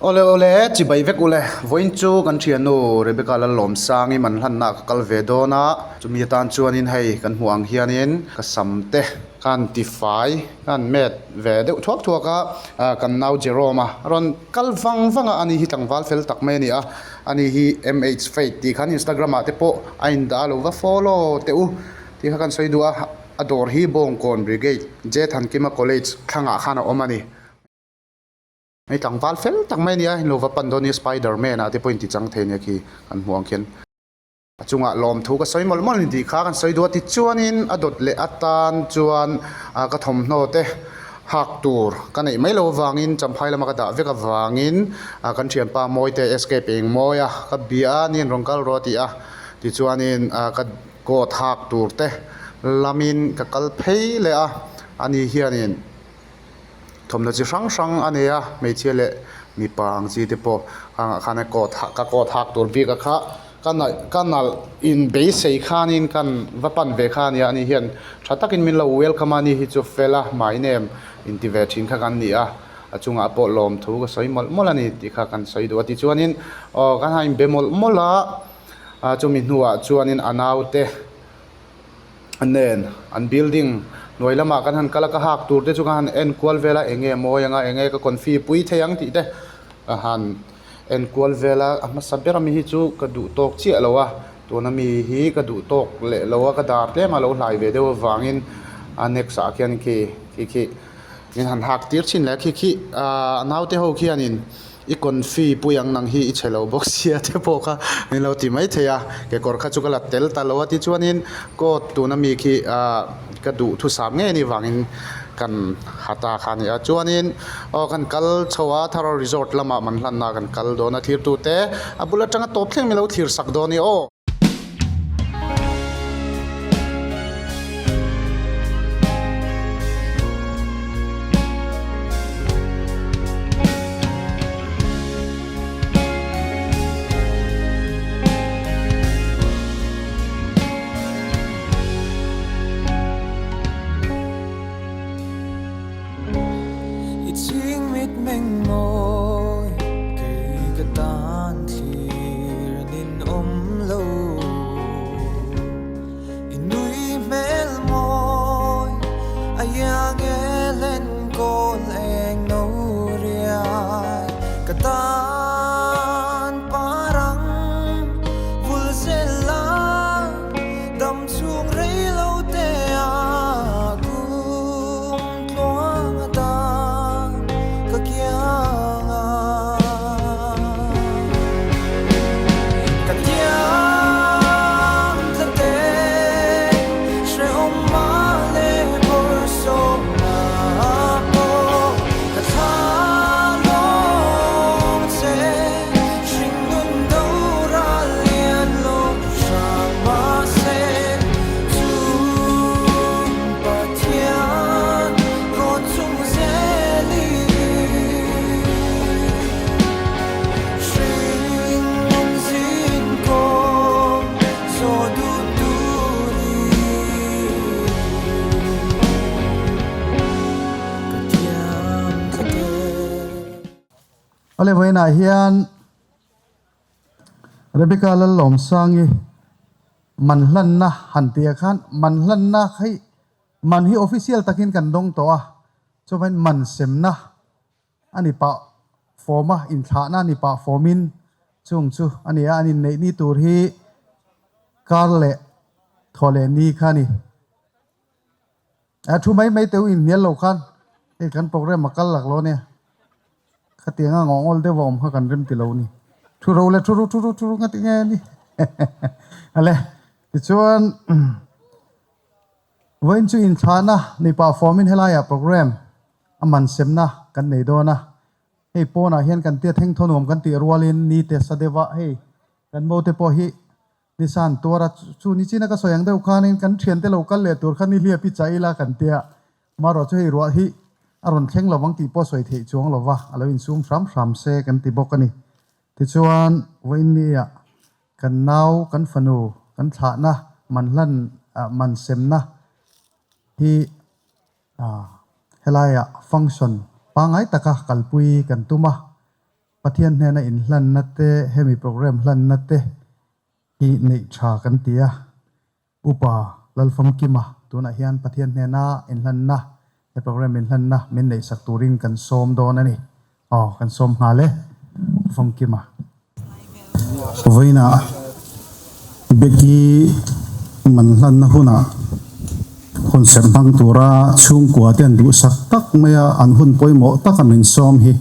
Awle awle, chibai vek ule. Vawiin chu kan thiannu Rebecca Lallawmsangi man hlanna ah ka kal ve dawn a, chumi atan chuanin hei kan hmuh ang hianin ka sam te ka han tifai, ka han met ve deuh thuak thuak a, kan nau Jerome a rawn kal vang vang a, ani hi tlangval fel tak mai a ni a, ani hi MH Faith tih khan Instagram ah te pawh a indah a lo va follow teh u tih kha kan sawi duh a, a dawr hi Bawngkawn Brigade J Thankima College thlangah khan a awm a ni. Hei tlangval fel tak mai a nia, heng lo va pan dawn hi Spider Man ah te pawh inti chang thei ania khi kan hmuh ang khian. A chungah lawmthu ka sawi mawlh mawlh ni tih kha kan sawi duh a, tichuanin a dawt leh atan chuan ah ka thawmhnaw te hak tur ka neih mai loh avangin champhai lama ka dah vek avangin ah kan thianpa Mawite SK Pengmawia ka bia a ni an rawn kal rawh a ti a, tichuanin ah ka coat hak tur te lamin ka kal phei leh a, ani hianin. Thawmhnaw chi hrang hrang a nei a, hmeichhia leh mipa ang chi te pawh khangah khan a coat hak ka coat hak tur bik a kha ka nalh ka nalh in beisei khanin kan va pan ve kha a nia ani hian tha takin min lo welcome a ani hi chu fel a hmai nem inti ve thin kha kan ni a a chungah pawh lawmthu ka sawi mawlh mawlh a ni tih kha kan sawi duh a tichuanin aw kan han inbe mawlh mawlh a a chumi hnuah chuanin a naute. nen an building hnuai lamah kan han kal a ka hak tur te chu ka han en kual vel a eng nge mawi ang a eng nge ka confi pui thei ang tih te ka han en kual vel a a hmasa ber ami hi chu ka duh tawk chiah lo a tuna mi hi ka duh tawk leh lo a ka dar tlem a lo hlai ve deuh avangin a next ah khian khi khi khi min han hak tir thin leh a khi khi ahh a naute ho khianin. I confi pui ang nang hi i chhe lo bawk sia te pawh kha min lo ti mai thei a, kekawr kha chu ka la tel ta lo a tichuanin coat tuna mi khi ah ka duh thusam ngei anih vangin kan ha ta kha a ni a chuanin aw kan kal chho a Thara Resort lamah man hlanna kan kal dawn a thirtute a bul atanga tawp thleng min lo thlir sak dawn a ni aw. I chhing mit meng mawi kei ka tan thlir nin awm lo I nui hmel mawi a iang el enkawl eng no riai ka tan parang vul zel a dam chhung rei lo te a kum tluang atan ka kiang a. Ka tiang tla te hrehawm mah leh bawrhsawm ah pawh ka thla lawng che hringnun do ral lian lo hrang mahse chung Pathian rawn chung zelin hringnun zin kawng zawh duh turin ka thiam tlat e. Awle vawiinah hian Rebecca Lallawmsangi man hlanna han tih ah khan man hlanna hi man hi official takin kan dawng tawh a, chuvain man semna a ni pah fawm a, inthlahna a ni pah fawmin chung chu a ni a, an inneih ni tur hi kar leh thaw leh ni kha a ni. A thu mai mai teuh inhnial lo khan hei kan program a kal lak lo ania, khatianga ngawngawl deuh a awm kha kan rem ti lo ni. Thu ro le thu ru thu ru thu ru nga ti nge ni ale tichuan vawiin chu inthlahna ni pah fawmin helaiah program a man semna kan nei dawn a, hei pawnah hian kan tia thengthaw nuam kan tih rualin ni te sa deuh a hei kan mo te pawh hi Nisan tuara chu ni china ka sawi ang deuh khanin kan thiante lo kal leh tur kha ni hliap i chah ila kan tia marawh chu hei ruah hi a rawn thleng lo vang tih pawh sawi theih chuang lo va, a lo insum hram hram se kan ti bawk a ni. Tichuan vawiinnia kan nau kan fanu kan thlahna man hlan man semna hi helaiah function pangngai taka kalpui kan tum a. Pathian hnena inhlanna te, hemi programme hlanna te hi neih tha kan ti a. Upa Lalfamkima tunah hian Pathian hnena inhlanna, he programme inhlanna min neihsak turin kan sawm dawn a ni. Aw, kan sawm nghal e, Famkima. Vawiinah Becky man hlanna hunah concert hmang tura chhungkua te an duhsak tak mai a, an hun pawimawh taka min sawm hi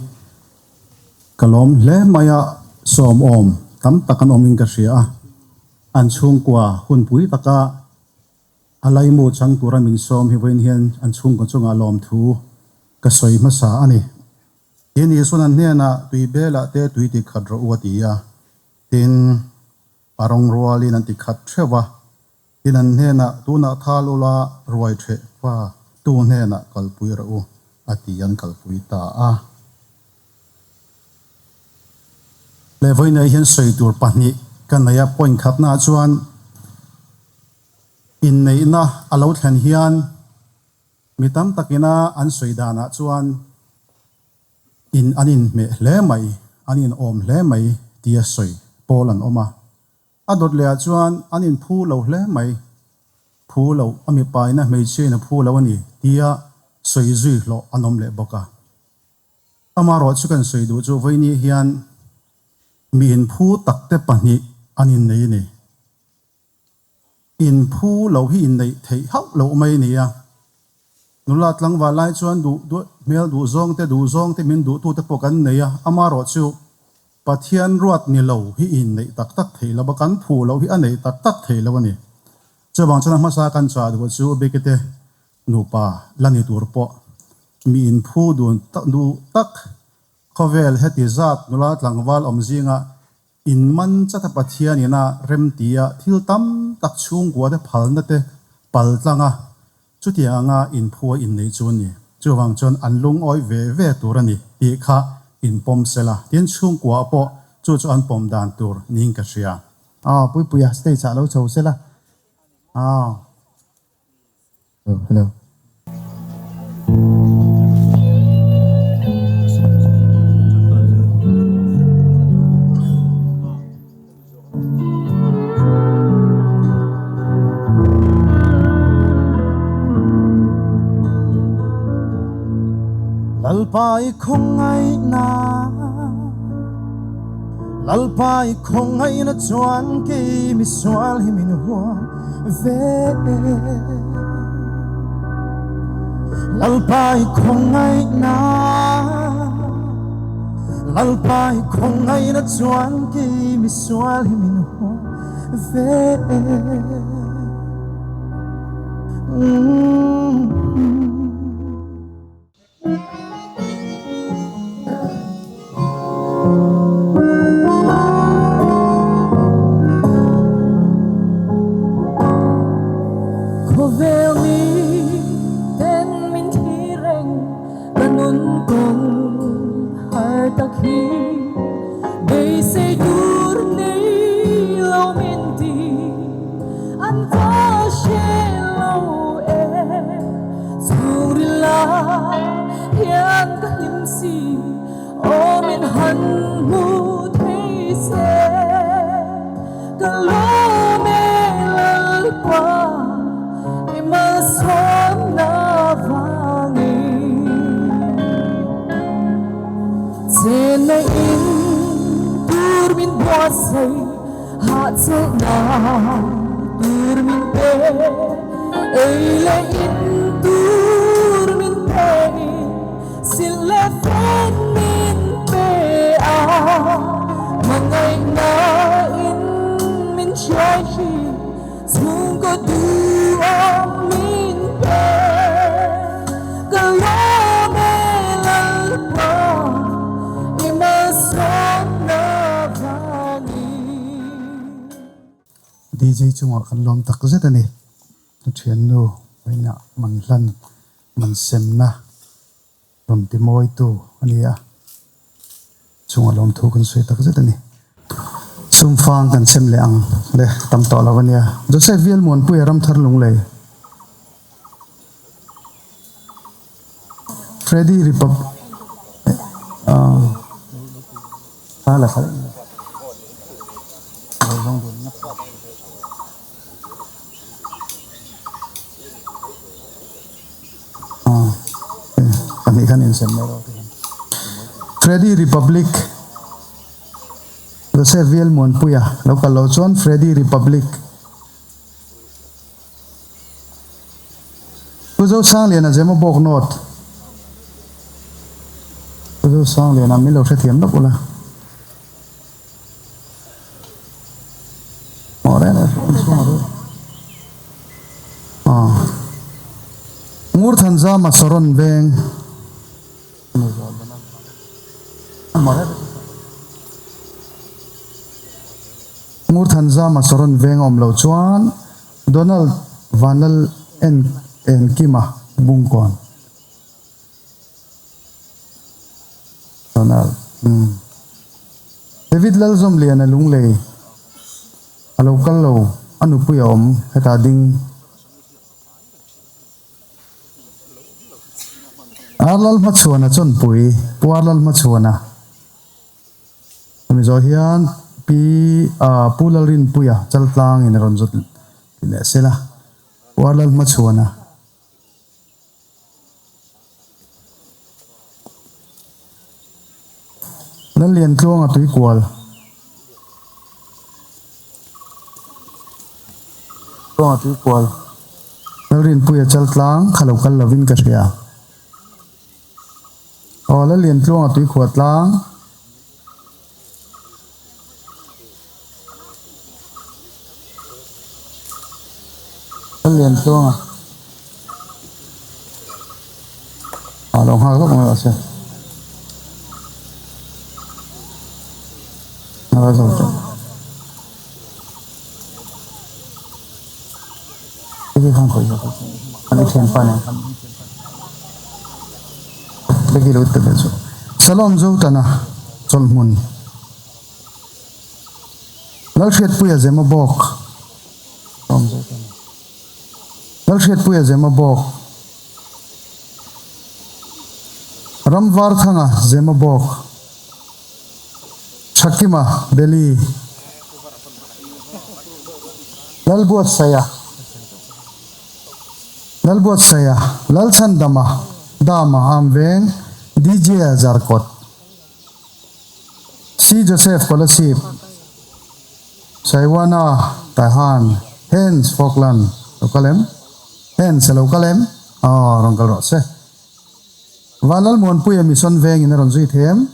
ka lawm hle mai a, sawmawm tam tak an awmin ka hria a, an chhungkua hunpui taka A laimu chang tura min sawm hi vawiin hian an chhungkaw chungah lawmthu ka sawi hmasa a ni. Tin, Isuan an hnenah, Tui belah te tui ti khat rawh u a ti a. Tin, a rawng rualin an ti khat theuh a. Tin, an hnenah, Tunah thal ula ruai theh fa tu hnenah kalpui rawh u a ti an kalpui ta a. Leh vawiinah hian sawi tur pahnih ka nei a, point khatnaah chuan, Inneihna a lo thlen hian mi tam takina an sawi danah chuan in an inhmeh hle mai, an inawm hle mai tia sawi pawl an awm a. A dawt lehah chuan an inphu lo hle mai, phu lo, a mipaina hmeichhiain a phu lo a ni tia sawi zui hlawh an awm leh bawk a. Amaherawh chu kan sawi duh chu vawiini hian mi inphu takte pahnih an innei a ni. Inphu lo hi inneih theih hauh loh mai a ni a. Nula tlangval lai chuan duh duh hmel duh zawng te duh zawng te min duhtute pawh kan nei a, amaherawh chu Pathian ruat ni lo hi inneih tak tak theih lo a, kan phu loh hi a neih tak tak theih lo a ni. Chuvang chuan a hmasa kan chah duh chu Bikite nupa la ni tur pawh mi inphu dun duh tak khawvel heti zat nula tlangval awm zingah In man chata Pathian ina remtia thil tam tak chhungkua te phalna te pal tlang a, chutiang anga inphua inneih chu a ni. Chuvang chuan an lungawi ve ve tur a ni tih kha inpawm sela, tin chhungkua pawh chu chu an pawm dan tur niin ka hria. Aw, Puipuia stage ah lo chho sela. Aw. Hello. Lalpa i khawngaihna Lalpa i khawngaihna chuan kei misual hi min huam ve Lalpa i khawngaihna Lalpa i khawngaihna chuan kei misual hi min huam ve Khawvel mi ten min thlir reng ka nun kawng har tak hi beisei tur nei lo min ti an va hre lo e. Chhungril ah hian ka hlim si aw min han hmu thei se ka lawm e Lalpa i malsawmna vangin Chenna in tur min buatsaih Hahchawlhna tur min pe, ei leh in tur min pe in, silh leh fen min pe a, hmangaihna in min hruai hi chhungkaw duhawm min pe. Ka lawm e Lalpa i malsawmna DJ chungah kan lawm tak zet a ni. Ka thiannu vawiinah man hlan man semna rawn ti mawitu a ni a, chungah lawmthu kan sawi tak zet a ni. Sumfang kan sem leh ang le tam tawh lo a nia. Joseph Vialmuanpuia Ramthar Lunglei. Freddy Repub. la thla daih mai. Lo zawng dun ngat. Pahnih khan insem mai rawh ti khan. Freddy Republic Joseph Viel Muanpuia lo kal lo chuan Freddy Republic Pu Zosangliana Zema Bawk North Pu Zosangliana min lo hrethiam lawk ula. Ngurthanzama Saron veng. Ngurthanzama Saron veng a awm loh chuan Donald Vanlal En Enkima Bungkawn. Donald umm. David Lalzawmliana Lunglei a lo kal lo, a nupui a awm hetah ding. Ar Lalhmachhuana Chawnpui, Pu Ar Lalhmachhuana. Hemi zawh hian Pi Pu Lalrinpuia Chaltlangin a rawn zawt leh sela, Pu Ar Lalhmachhuana. Lalliantluanga tuikual. Tluanga tuikual. Lalrinpuia chaltlang kha lo kal lovin ka hria. Aw Lalliantluanga tuikhuah tlang. Lalliantluanga ah lo nghak lawk mai rawh se. A zo tawh. Salom Zotana chawlhmun Lalhriatpuia Zema bawk Lalhriatpuia Zema bawk Ramvarthanga Zema bawk Thakima Delhi Lalbuatsaia Lalbuatsaia Lalchhandama Dama Amveng DJ-a Zarkawt C Joseph Kolasib Saiwana Tahan Hens Falkland lo kal em? Hens a lo kal em? Aw rawn kal rawh se. Vanlalmuanpuia Mission vengin a rawn zui thei em?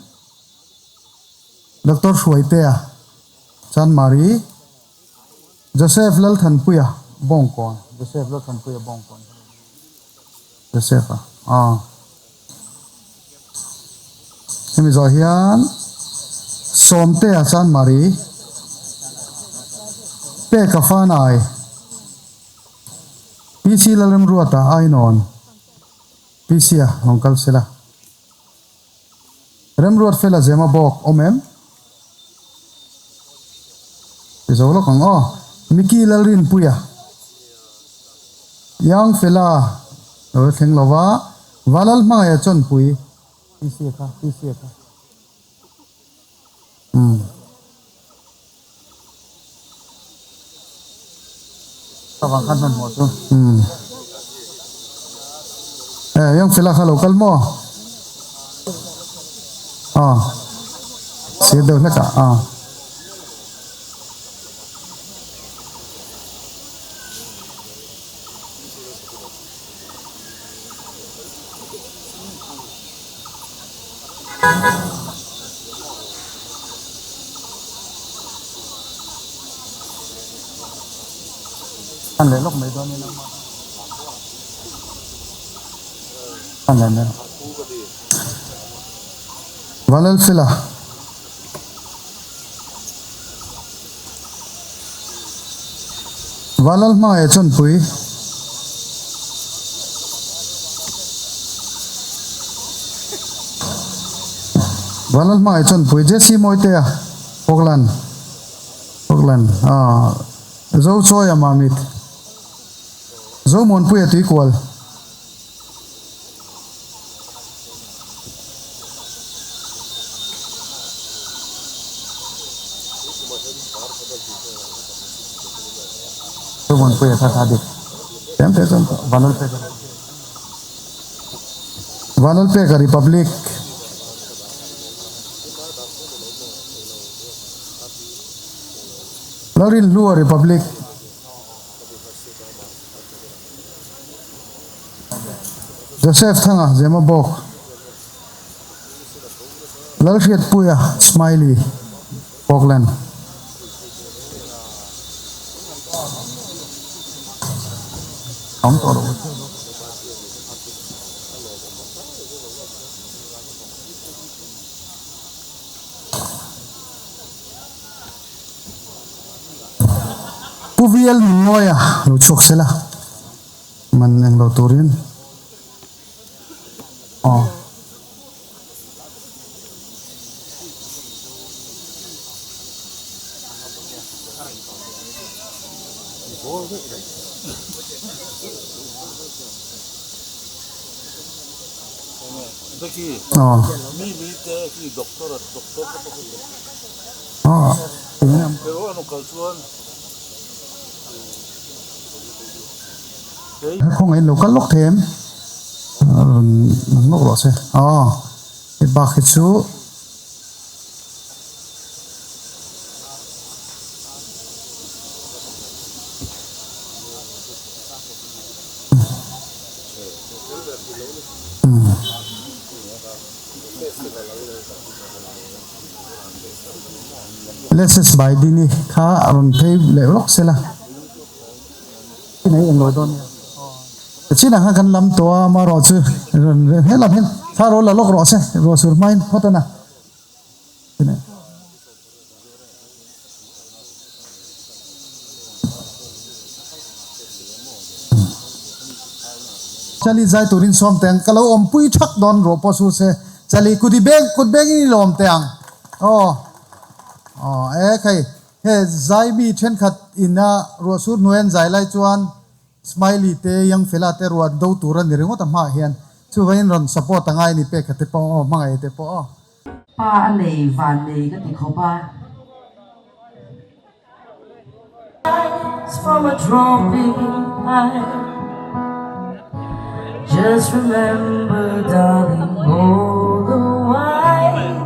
Doctor Hruaitea Chanmari, Joseph Lalthanpuia Bawngkawn, Joseph Lalthanpuia Bawngkawn, Joseph a, aw. Hemi zawh hian Sawmtea Chanmari, Peka Fanai, PC Lalremruata Ainawn, PC a rawn kal sela. Remruat fela zema bawk awm em? Ti zo lawk ang aw. Mickey Lalrinpuia. Young fela lo la thleng lova Valal hmangaih a chawnpui. PC kha, PC kha. Umm. Avang khan hmanhmawh chu. Umm. Eh, yang fela kha lo kal maw? Ah. Sir deuh hlek ah. Ah. An leh lawk mai dawn in an leh mai. Valalfela. Valal hmangaih chawnpui. Valal hmangaih chawnpui Jesse Mawitea Falkland Falkland ah Zochawia Mamit Zomuanpuia Tuikual. Muanpuia kha kha dik. Tlem te chuan Vanlalpeka Vanlalpeka Republic. Lalrinhlua Republic. Joseph Thanga Zemabawk. Lalhriatpuia Smiley Falkland. Awm tawh lo. Pu VL Nunmawia lo chhuak sela man englo turin. Aw. Aw. Aw. Khawngaih in lo kal lawk thei em? Rawn lawk rawh se. Aw, hei bak hi chu Lss by Dini kha rawn phei leh lawk se la. Nei eng lo dawn nia. Chinah khan kan lam tawh a, amaherawh chu rawn he lam hian thla ro la lawk rawh se, ruah sur hmain phawt a na. Chali zai turin sawm teh ang, ka lo awmpui thak dawn ruah pawh sur se, Chali kut i beng kut bengin i lawm teh ang aw aw e khai. He zai mi thenkhat ina ruah sur hnuai an zai lai chuan Smiley te Young Fella te ruah do tur a ni ringawt a hmaah hian chuvangin rawn support a ngai a ni pek kha te pawh aw hmangaih te pawh aw. Pa a nei van nei ka ti khawp a. From a dropping eye Just remember darling all the while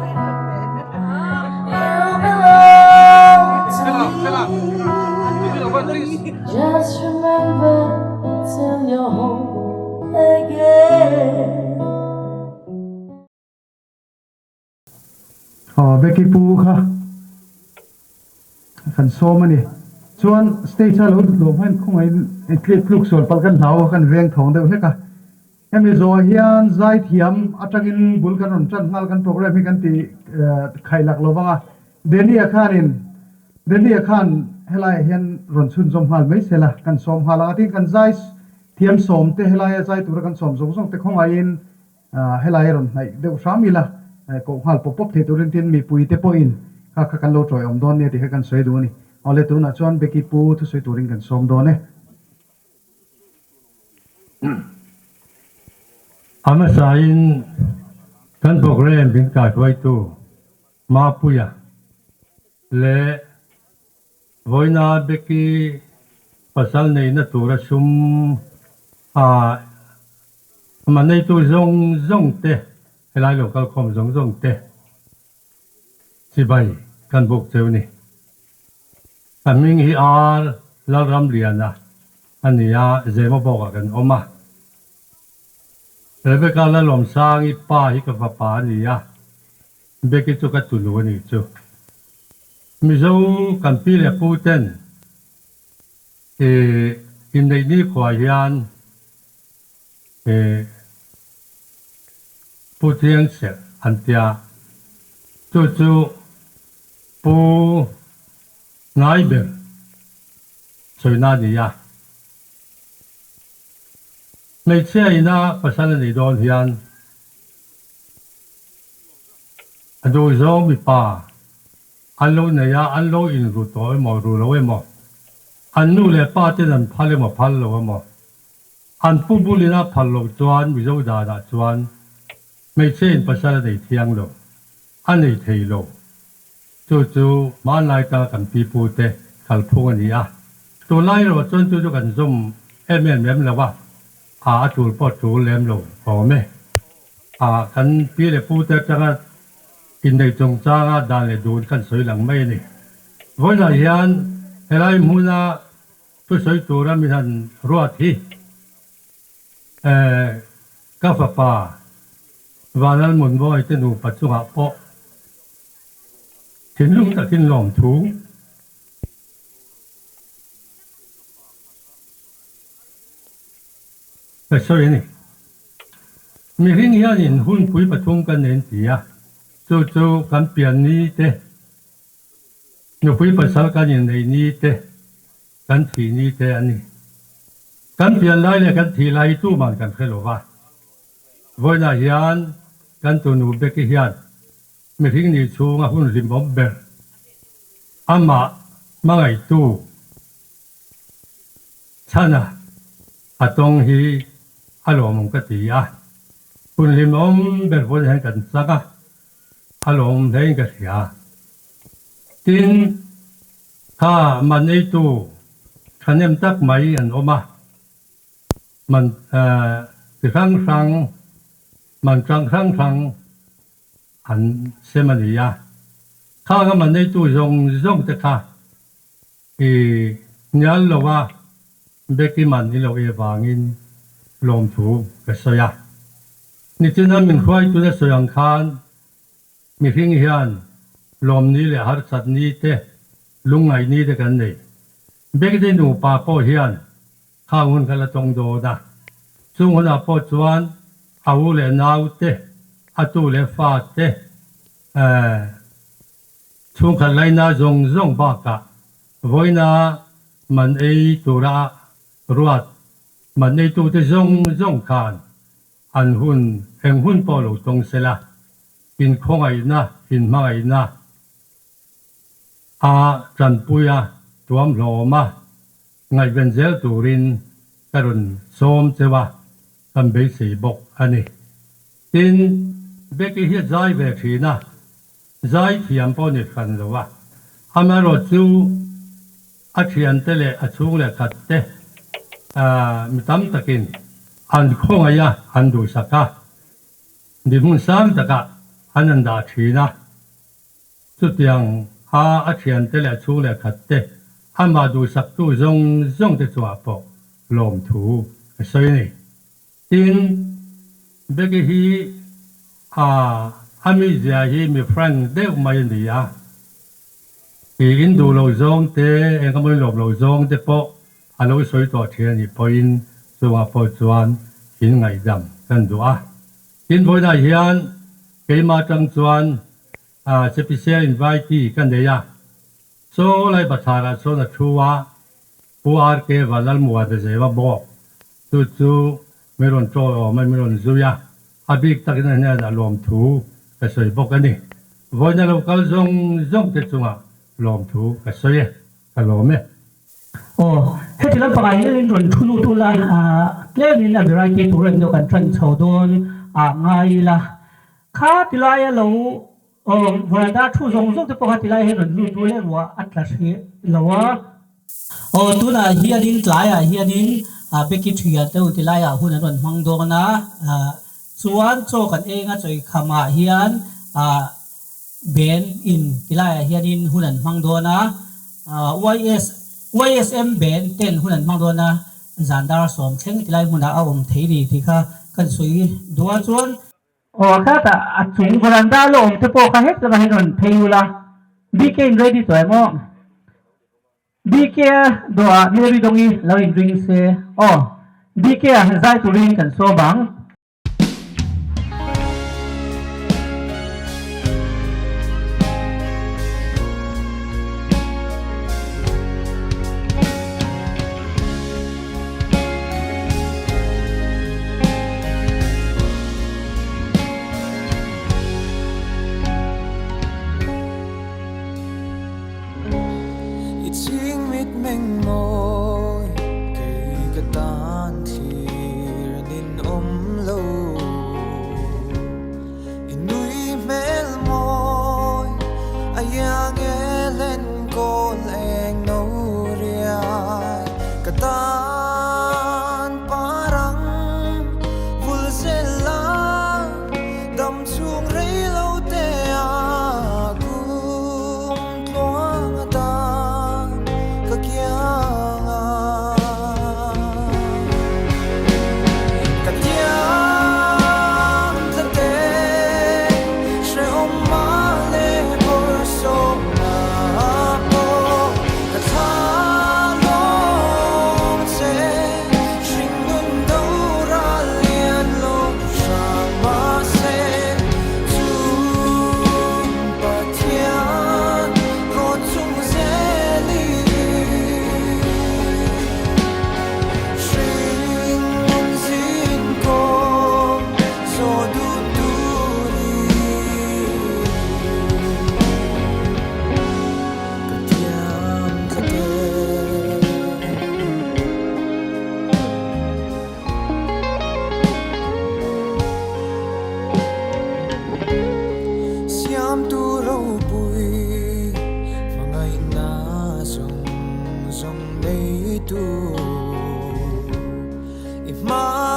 You belong to me Just remember till you're home again. Aw Becky pu kha kan sawm a ni. Chuan stage a lo luh hmain khawngaihin tlip tluk sual palh kan hlau a kan veng thawng deuh hlek a. Hemi zawh hian zaithiam atangin bul kan rawn tan nghal kan program hi kan ti khaih lak lo vang a. Danny-a khanin Danny-a khan helaiah hian rawn chhunzawm nghal mai se la kan sawm nghal ang a tin kan zai thiam sawm te helaia zai tura kan sawm zawng zawng te khawngaihin Helai a rawn hnaih deuh hram ila, koh nghal pawp pawp thei turin tin mipui te pawhin kha kha kan lo tawi awm dawn nia tih kha kan sawi duh a ni. Awle tunah chuan Becky pu thusawi turin kan sawm dawn e. A hmasain kan programme min kaihruaitu Mapuia leh Vawiina Becky pasal neihna tura sum a amah neitu zawng zawng te, helai lo kalkhawm zawng zawng te chibai kan buk cheu ni. Ka hming hi Ar Lalramliana a ni a, Zemabawkah kan awm a. Rebecca Lalawmsangi pa hi ka fapa a ni a, Becky chu ka tunu a nih chu. Mizo kan pi leh pu ten i inneih nikhua hian i Pu Thiang Serh an tia. Chu chu Pu Ngaiber sawina a ni a. Hmeichhia ina pasal a nih dawn hian A duhzawng mipa an lo nei a, an lo inru tawh emaw, ru lo emaw, an nu leh pa ten an phal emaw, phal lo emaw, an pu bulin a phal loh chuan Mizo danah chuan hmeichhe in pasal a nei thiang lo, a nei thei lo. Chu chu hmanlai ta kan pi pu te kalphung a ni a. Tunlai erawh chuan chu chu kan zawm em em lem lo a, a a tul pawh tul lem lo awm e. A kan pi leh pu te atanga inneih chungchanga dan leh dun kan sawi lang mai a ni. Vawiinah hian helai hmuna thusawi tura min han ruat hi ka fapa Vanlalmunbawi te nupa chungah pawh thinlung takin lawmthu Ka sawi a ni. Mihring hianin hunpui pathum kan nei an ti a, chu chu kan pian ni te, nupui pasal kan inneih ni te, kan thih ni te a ni. Kan pian lai leh kan thih lai hi tuman kan hre lo va. Vawiinah hian kan tunu Becky hian Mihring nih chhunga hun hlimawm ber amah hmangaihtu chhana a tawng hi a lawmawm ka ti a, hun hlimawm ber pawh hian kan chak a, a lawmawm hlein ka hria. Tin, kha man eitu thahnem tak mai an awm a, man chi hrang hrang, man chang hrang hrang An sem a ni a, khang a man neitu zawng zawng te kha i hnial lo a, Becky man i loh e vangin lawmthu ka sawi a. Nichina min hruaitun a sawi ang khan mihring hian lawmni leh harsatni te, lungngaihni te kan nei. Becky te nupa pawh hian Khang hun kha la tawng dawn a, chung hunah pawh chuan a u leh nau te, a tu leh fa te, chhungkhat laina zawng zawng bakah vawiina man ei tura ruat man eitute zawng zawng khan an hun eng hun pawh lo tawng sela, inkhawngaihna, inhmangaihna a tanpui a, tuamhlawm a. Ngaihven zel turin ka rawn sawm cheu a, kan beisei bawk a ni. Tin, Becky hi a zai ve thin a, zai thiam pawh ni hran lo a. Amaherawh chu a thiante leh a chhung leh khat te mi tam takin an khawngaih a, an duhsak a, dinhmun sang takah an han dah thin a. Chutiang a a thiante leh a chhung leh khat te, amah duhsaktu zawng zawng te chungah pawh lawmthu a sawi a ni. Tin, Becky hi a a mizia hi mi frank deuh mai a ni a, i in duh lo zawng te, eng emaw in lawm lo zawng te pawh a lo sawi tawh thin a nih pawhin chungah pawh chuan in ngaihdam kan duh a. Tin, vawiinah hian keimah atang chuan Special invitee ka nei a, chaw lai bathlarah chuan a thu a, Pu RK Vanlalmuana Zeva bawk chu chu min rawn tawiawm a, min rawn zui a, a bik takin a hnenah lawmthu ka sawi bawk a ni. Vawiina lo kal zawng zawng te chungah lawmthu ka sawi e, ka lawm e. Aw, heti lampangah hian in rawn thu lut ula, tlemin a variety tur em deuh kan tan chho dawn ah ngai ila. Kha tilaia lo aw veranda thu zawng zawng te pawh kha tilai hian rawn lut rul erawh a tla hrih lo a. Aw tunah hianin tlaiah hianin Becky thian te u tilaiah hun an rawn hmang dawn a, chuan chaw kan eng a chawi khamah hian Ben in tilaiah hianin hun an hmang dawn a, YS YSM Ben ten hun an hmang dawn a, zan dar 90 tilai hmunah a awm thei ni tih kha kan sawi duh a chuan. Aw khatah a chung veranda la awm te pawh kha het lama hian rawn phei ula BK in ready tawh em aw BK a dawhah Mary Dawngi lo in ring se aw BK a zai turin kan sawm ang. I chhing mit meng mawi kei ka tan thlir nin awm lo.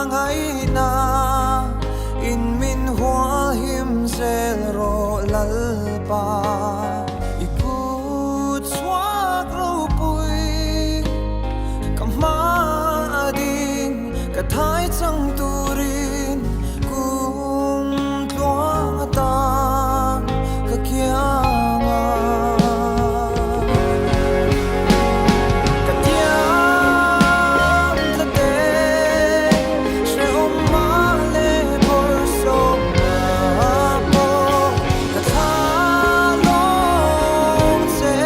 Hmangaihna in min hualhim zel rawh Lalpa. I kut chhuak ropui ka hma a ding ka thai chang turin kum tluang atan ka kiang a. Ka tiam tlat e, hrehawm mah leh bawrhsawmna pawh ka thla lawng che.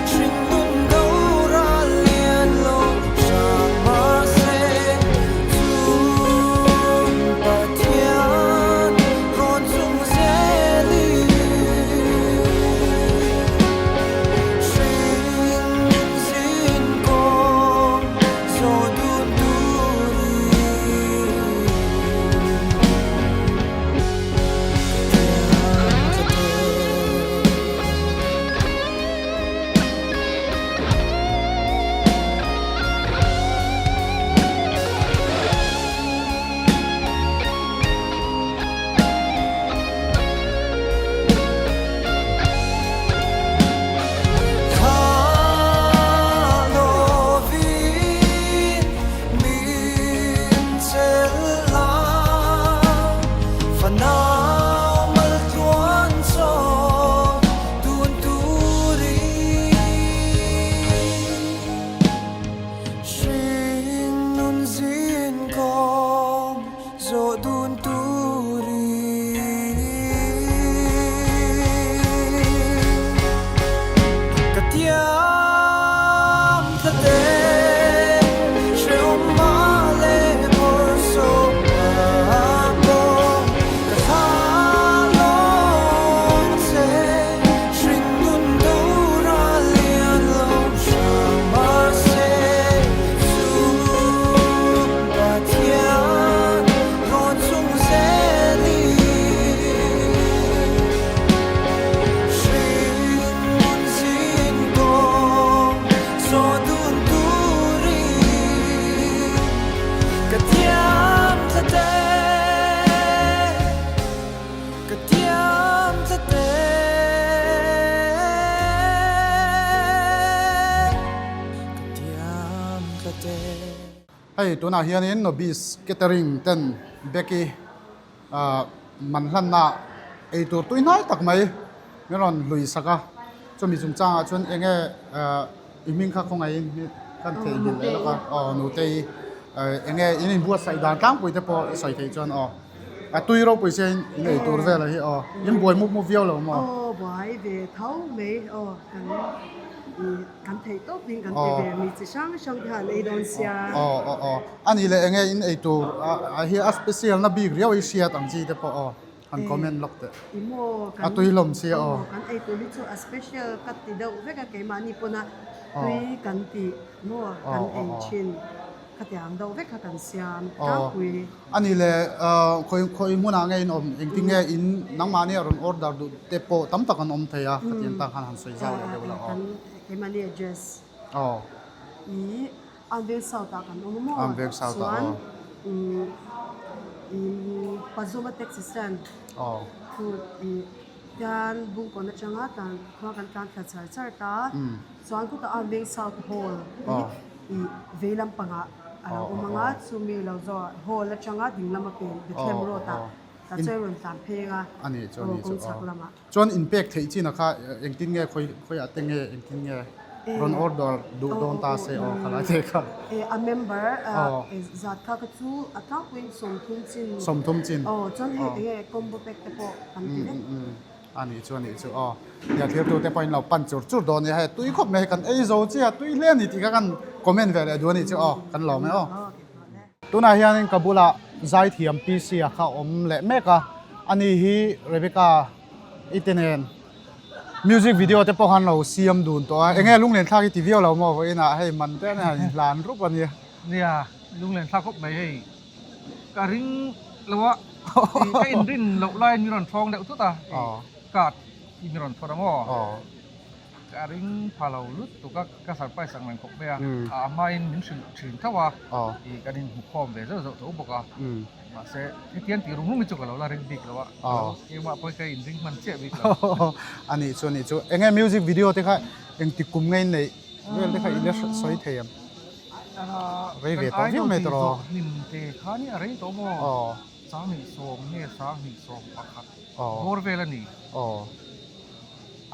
Hringnun doral lian lo hram mahse, chung Pathian rawn chung zelin. Hring zin kawng zawh dun turin ka tiang tlat e. Zawh dun turin ka tiam tlat e, hrehawm mah leh bawrhsawm ah pawh ka thla lawng che, hringnun dora lian lo hram mahse chu Pathian rawn chung zelin hringnun zin kawng zawh dun turin ka thiam tlat e, ka thiam tlat e, ka thiam tlat e. Hei tunah hianin Nobis Catering ten Becky man hlanna eitur tui hnai tak mai min rawn hlui sak a, chumi chungchangah chuan eng nge i hming kha khawngaihin kan theihnghilh leh lawk a, aw Nutei eng nge in inbuatsaih dan tlangpui te pawh i sawi theih chuan aw a tui ropui sia in eitur vel a hi aw in buai mup mup viau lo maw? Aw buai ve tho mai aw kan Kan theih tawp in kan ti ve mi chi hrang hrang te han ei dawn sia. Aw aw aw a nih leh enge in ei tur a hi a special na bik riau i hriat ang chi te pawh aw han comment lawk teh. I maw kan a tui hlawm sia aw. Kan ei tur hi chu a special ka ti deuh vek a keimahni pawn a tui kan tih maw kan ei thin. Khatiang deuh vek kha kan siam tlangpui. A nih leh khawi khawi hmunah nge in awm engtin nge in nangmahni a rawn order duh te pawh tam tak an awm thei a khatiang tak khan han sawi zau leh deuh la aw. Kan keimahni address. Aw. I Amveng South ah kan awm a maw? Amveng South ah aw. Chuan i Pazuma taxi stand. Aw. Khu i tian Bungkawn atanga tlan khua kan tlan thla char char ta. Chuan khutah Amveng South Hall hi I vei lampangah a lo awm ang a, chumi lo zawh hall atanga ding lama pen Bethlehem road ah ta chuan rawn tlan pheng a, aw kawng chhak lamah. Chuan inpek theih chin a kha engtin nge khawi khawiah te nge engtin nge rawn order duh dawn ta se aw khalai te kha. A member zat kha kha chu a tlangpuiin 30 chin. 30 chin. Aw chuan hei enge combo pack te pawh kan ti vek. A nih chu a nih chu aw. Nia thirtu te pawhin lo pan chur chur dawn nia hei tui khawp mai hei kan ei zo chiah tui hle a ni tih kha kan comment ve leh duh a nih chu aw kan lawm e aw. Tunah hianin ka bulah zaithiam PC a kha awm leh mek a, ani hi Rebecca i te nen music video te pawh khan lo siam dun tawh a, enge lunglen thlak hi ti viau lo maw vawiinah hei man te nen han inhlan rup a nia. Nia lunglen thlak khawp mai hei. Ka ring lo a, ka inrin loh laiin min rawn thawng deuh thut a, card hi min rawn thawt a maw? Ka Ka ring pha lo lutuk a, ka surprise ang reng khawp mai a, a hmain min hrilh thin tho a, ih kan inhmu khawm ve zauh zauh tho bawk a, mahse hetiang tih rum rum hi chu ka lo la ring bik lo a, keimah pawhin ka inring hman chiah bik lo. A nih chu a nih chu, enge music video te kha engtik kum nge in neih vel te kha i la sawi thei em? Rei ve tawh viau mai tawh. Hnim te kha nia a rei tawh maw? 2010 nge 2011 bawr vel a ni. Aw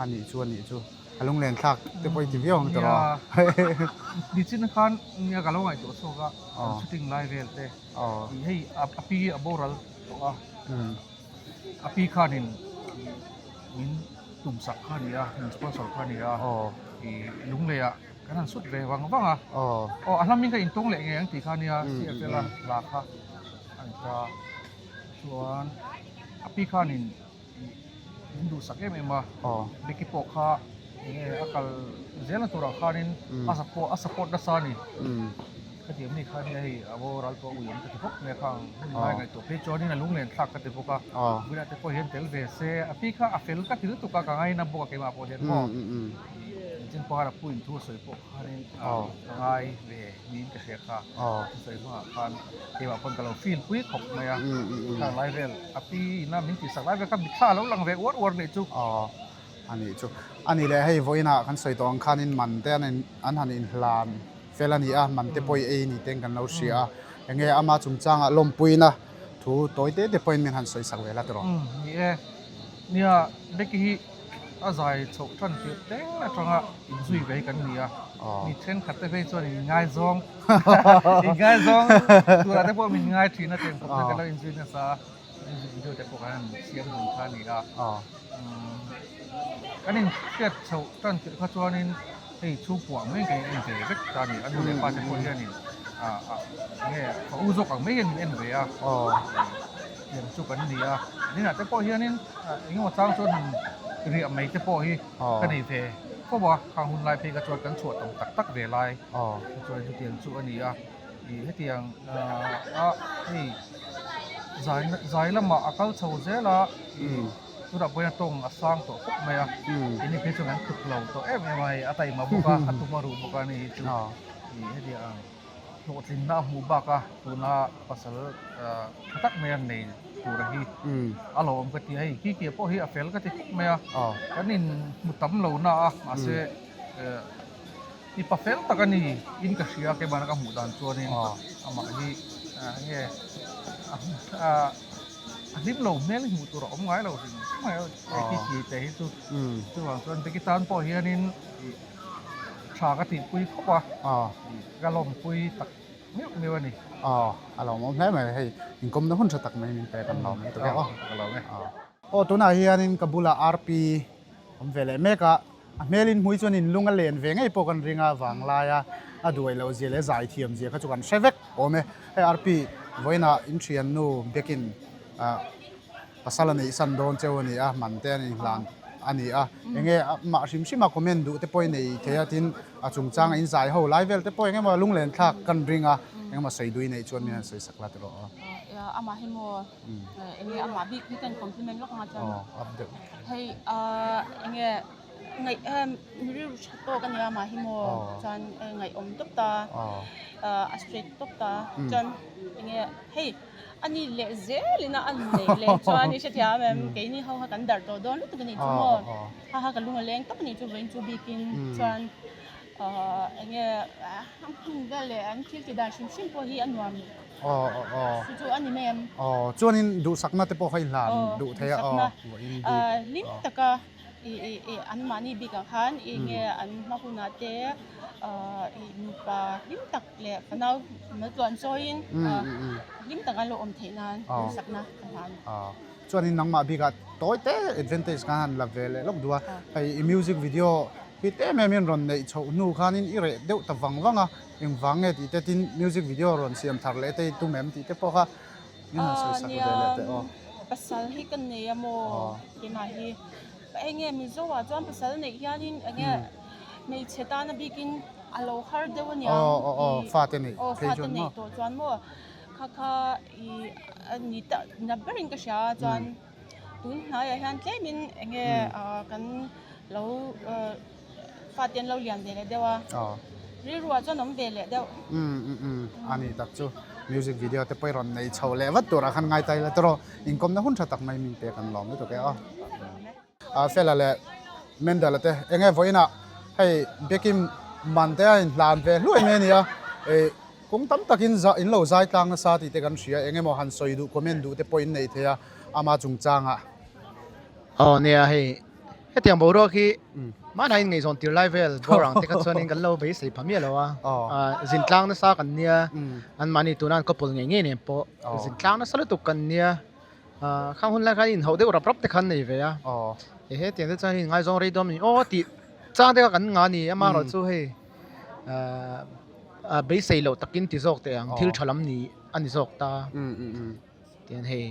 a nih chu a nih chu a lunglen thlak te pawh i ti viau ang tawh a. Nia nichin khan nia ka lo ngaihtuah chhuak a kan shooting lai vel te hei a pi a boral tawh a a pi khanin min tum sak kha a ni a min sponsor kha a ni a ih lungleiah kan han sut ve vang vang a aw a hlamin ka intawng leh ngei ang tih kha a nia CFL a hla kha. A ni ta. Chuan a pi khanin min duhsak em em a, Becky pawh kha enge a kal zelna turah khanin a support a support nasa a ni. Khatiang mi kha nia hei a boral tawh ui awm ka ti khawp mai a khang hun lai ngaihtuah phei chuanin a lunglen thlak ka ti bawk a, bulah te pawh hian tel ve se a pi kha a fel ka ti lutuk a ka ngaina bawk a keimah pawh hian maw engtin pawh khan a pu in thu a sawi pawh khanin ka ngai ve niin ka hria kha thusawi hmangah khan keimah pawn ka lo feel pui khawp mai a khang lai vel a pi ina min tihsak lai vel kha mitthla a lo lang ve uar uar nih chu. Aw a nih chu. A nih leh hei vawiinah kan sawi tawh ang khanin man te an an han inhlan fel a ni a, man te pawh i ei ni ten kan lo hria a, enge ama chungchangah lawmpuina thu tawi te te pawhin min han sawi sak ve la tiraw. Umm ni e. Nia Becky hi a zai chhoh tan tirh te atanga inzui ve hi kan ni a, mi thenkhat te phei chuan inngaizawng inngaizawng turah te pawh min ngai thin a tiang khawp chuan kan lo inzui nasa a, music video te pawh kan han siam dun kha a ni a, kan inhriat chhoh tan tirh kha chuanin hei chhungkuah mai kan in en ve vek ta a ni, a nu leh pa te pawh hianin enge ka u zawk ang mai hian min en ve a. Tiang chu kan ni a, ninah te pawh hianin engemaw chang chuan han riah mai te pawh hi ka nei ve fo a, khang hun lai phei kha chuan kan chhuah tam tak tak ve lai kha chuan chutiang chu a ni a, ih hetiang a hei zai zai lamah a kal chho zel a, ih tunah pawh hian tawng a sang tawh khawp mai a, keini phei chuan kan tluk lo tawh em em a, hei a taima bawk a, a tum a ruh bawk a ni hi chu ih hetiang. Hlawhtlinna a hmuh bak a, tuna pasal tha tak mai a nei tura hi a lo awm ka ti a, hei Kiki pawh hi a fel ka ti khawp mai a, kan in hmu tam lo na a, mahse mipa fel tak a ni in ka hria keimahna ka hmuh dan chuanin amah hi enge a hlim lo hmel hi hmuh tur a awm ngai lo hrim hrim mai a, Kiki te hi chu chuvang chuan Becky tan pawh hianin. Tha ka tihpui khawp a, ka lawmpui tak meuh meuh a ni. Aw, a lawmawm hle mai hei, inkawmna hun tha tak mai min pek an lawm lutuk e aw. Ka lawm e. Aw, tunah hianin ka bulah RP awm ve leh mek a, a hmelin hmui chuan in lung a len ve ngei pawh kan ring a, vanglaia a duai loh zia leh zaithiam zia kha chu kan hre vek awm e. Hei RP, vawiinah in thiannu Bekin ah. Pasal a neih san dawn cheu a ni a, man te an inhlan a ni a. Enge mah hrim hrim a comment duh te pawh i nei thei a, tin a chungchang a inzai ho lai vel te pawh eng emaw lunglen thlak kan ring a, eng emaw sawi duh i neih chuan min han sawi sak la tiraw aw. Amah hi maw enge amah bik hi kan compliment lawk anga chuan Aw up deuh. Hei enge ngaih mi rilru tha tawk a nia amah hi maw chuan ngaihawm tawp ta a straight tawp ta chuan enge hei A ni leh zelin a an neih leh chuan i hrethiam em keini ho kha kan darh tawh dawn lutuk a nih chu maw ha ha ka lung a leng tawp a nih chu vawiin chu bikin chuan ahh eng nge a hmun vel leh an thil tih dan hrim hrim pawh hi a nuam chu chu a ni mai em aw chuanin duhsakna te pawh kha i hlan duh thei a aw vawiin bik hlim taka ih ih ih an mahni bikah khan eng nge an hma hunah te ahh ih nupa hlim tak leh fanau mal tluan chawiin hlim tak an lo awm theih nan duhsakna ka hlan. Chuanin nangmah bikah tawi te advantage khan han la ve leh lawk duh a, hei i music video hit em em in rawn neih chhoh hnu khanin i reh deuh ta vang vang a, engvang nge tih te tin music video rawn siam thar leh te i tum em tih te pawh kha min han sawi sak ve leh teh aw. Pasal hi ka nei a maw keimah hi enge Mizo ah chuan pasal neih hianin enge hmeichhe tana bikin A lo har deuh a niang i fate neih aw fate neih tawh chuan maw kha kha i a ni ta na berin ka hria a chuan tun hnaiah hian tlemin eng nge kan lo. Fate an lo lian ve leh deuh a, rilru ah chuan awm ve leh deuh. Umm umm umm a ni tak chu music video te pawh i rawn nei chho leh vat turah khan ngai ta ila tawrh aw, inkawmna hun tha tak mai min pek an lawm lutuk e aw. A Fela leh Mendel-a te eng nge vawiinah hei Becky man te a inhlan ve hluai mai a nia, ih kawng tam takin za in lo zai tlang nasa tih te kan hria eng emaw han sawi duh comment duh te pawh in nei thei a ama chungchangah. Aw nia hei Hetiang boruak hi mahna in ngaihzawn tir lai vel bawr ang te kha chuanin kan lo beisei pha miah lo a, zin tlang nasa kan nia, an mahni tuna an couple ngei ngei nen pawh zin tlang nasa lutuk kan nia, khang hun lai khan inhauh deuh rap rap te khan nei ve a, hetiang te chuan inngaizawng rei dawn a ni aw tih chang te kha kan ngah a ni, amaherawhchu hei beisei loh takin ti zawk teh ang thil tha lam ni a ni zawk ta. Tihian hei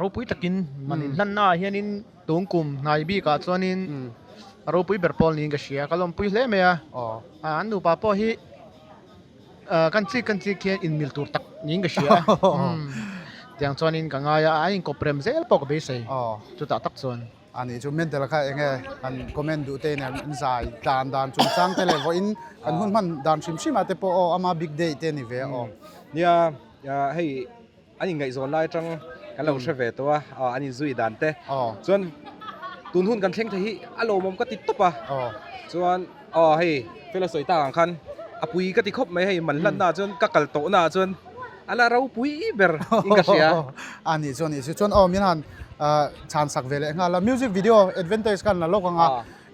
ropui takin man inhlanna ah hianin tun kum hnai bikah chuanin a ropui ber pawl niin ka hria ka lawmpui hle mai a an nupa pawh hi kan chik kan chik hian inmil tur tak niin ka hria tiang chuanin ka ngai a a inkawp rem zel pawh ka beisei chutah tak chuan. A nih chu Mendel kha eng nge han comment duh te nen an zai tlan dan chungchang te leh vawiin kan hun hman dan hrim hrim ah te pawh aw ama big day te a ni ve a aw. Nia hei an inngaihzawn lai atang kan lo hre ve tawh a, an inzui dan te. Chuan tun hun kan thleng thei hi a lawmawm ka ti tawp a. Chuan aw hei fela sawi tak ang khan a pui ka ti khawp mai hei man hlanna ah chuan ka kal tawhna ah chuan a la ropui ber in ka hria. A nih chu a nih chu. Chuan aw min han chhan sak ve leh nghal a. Music video advantage khan la lawk ang a,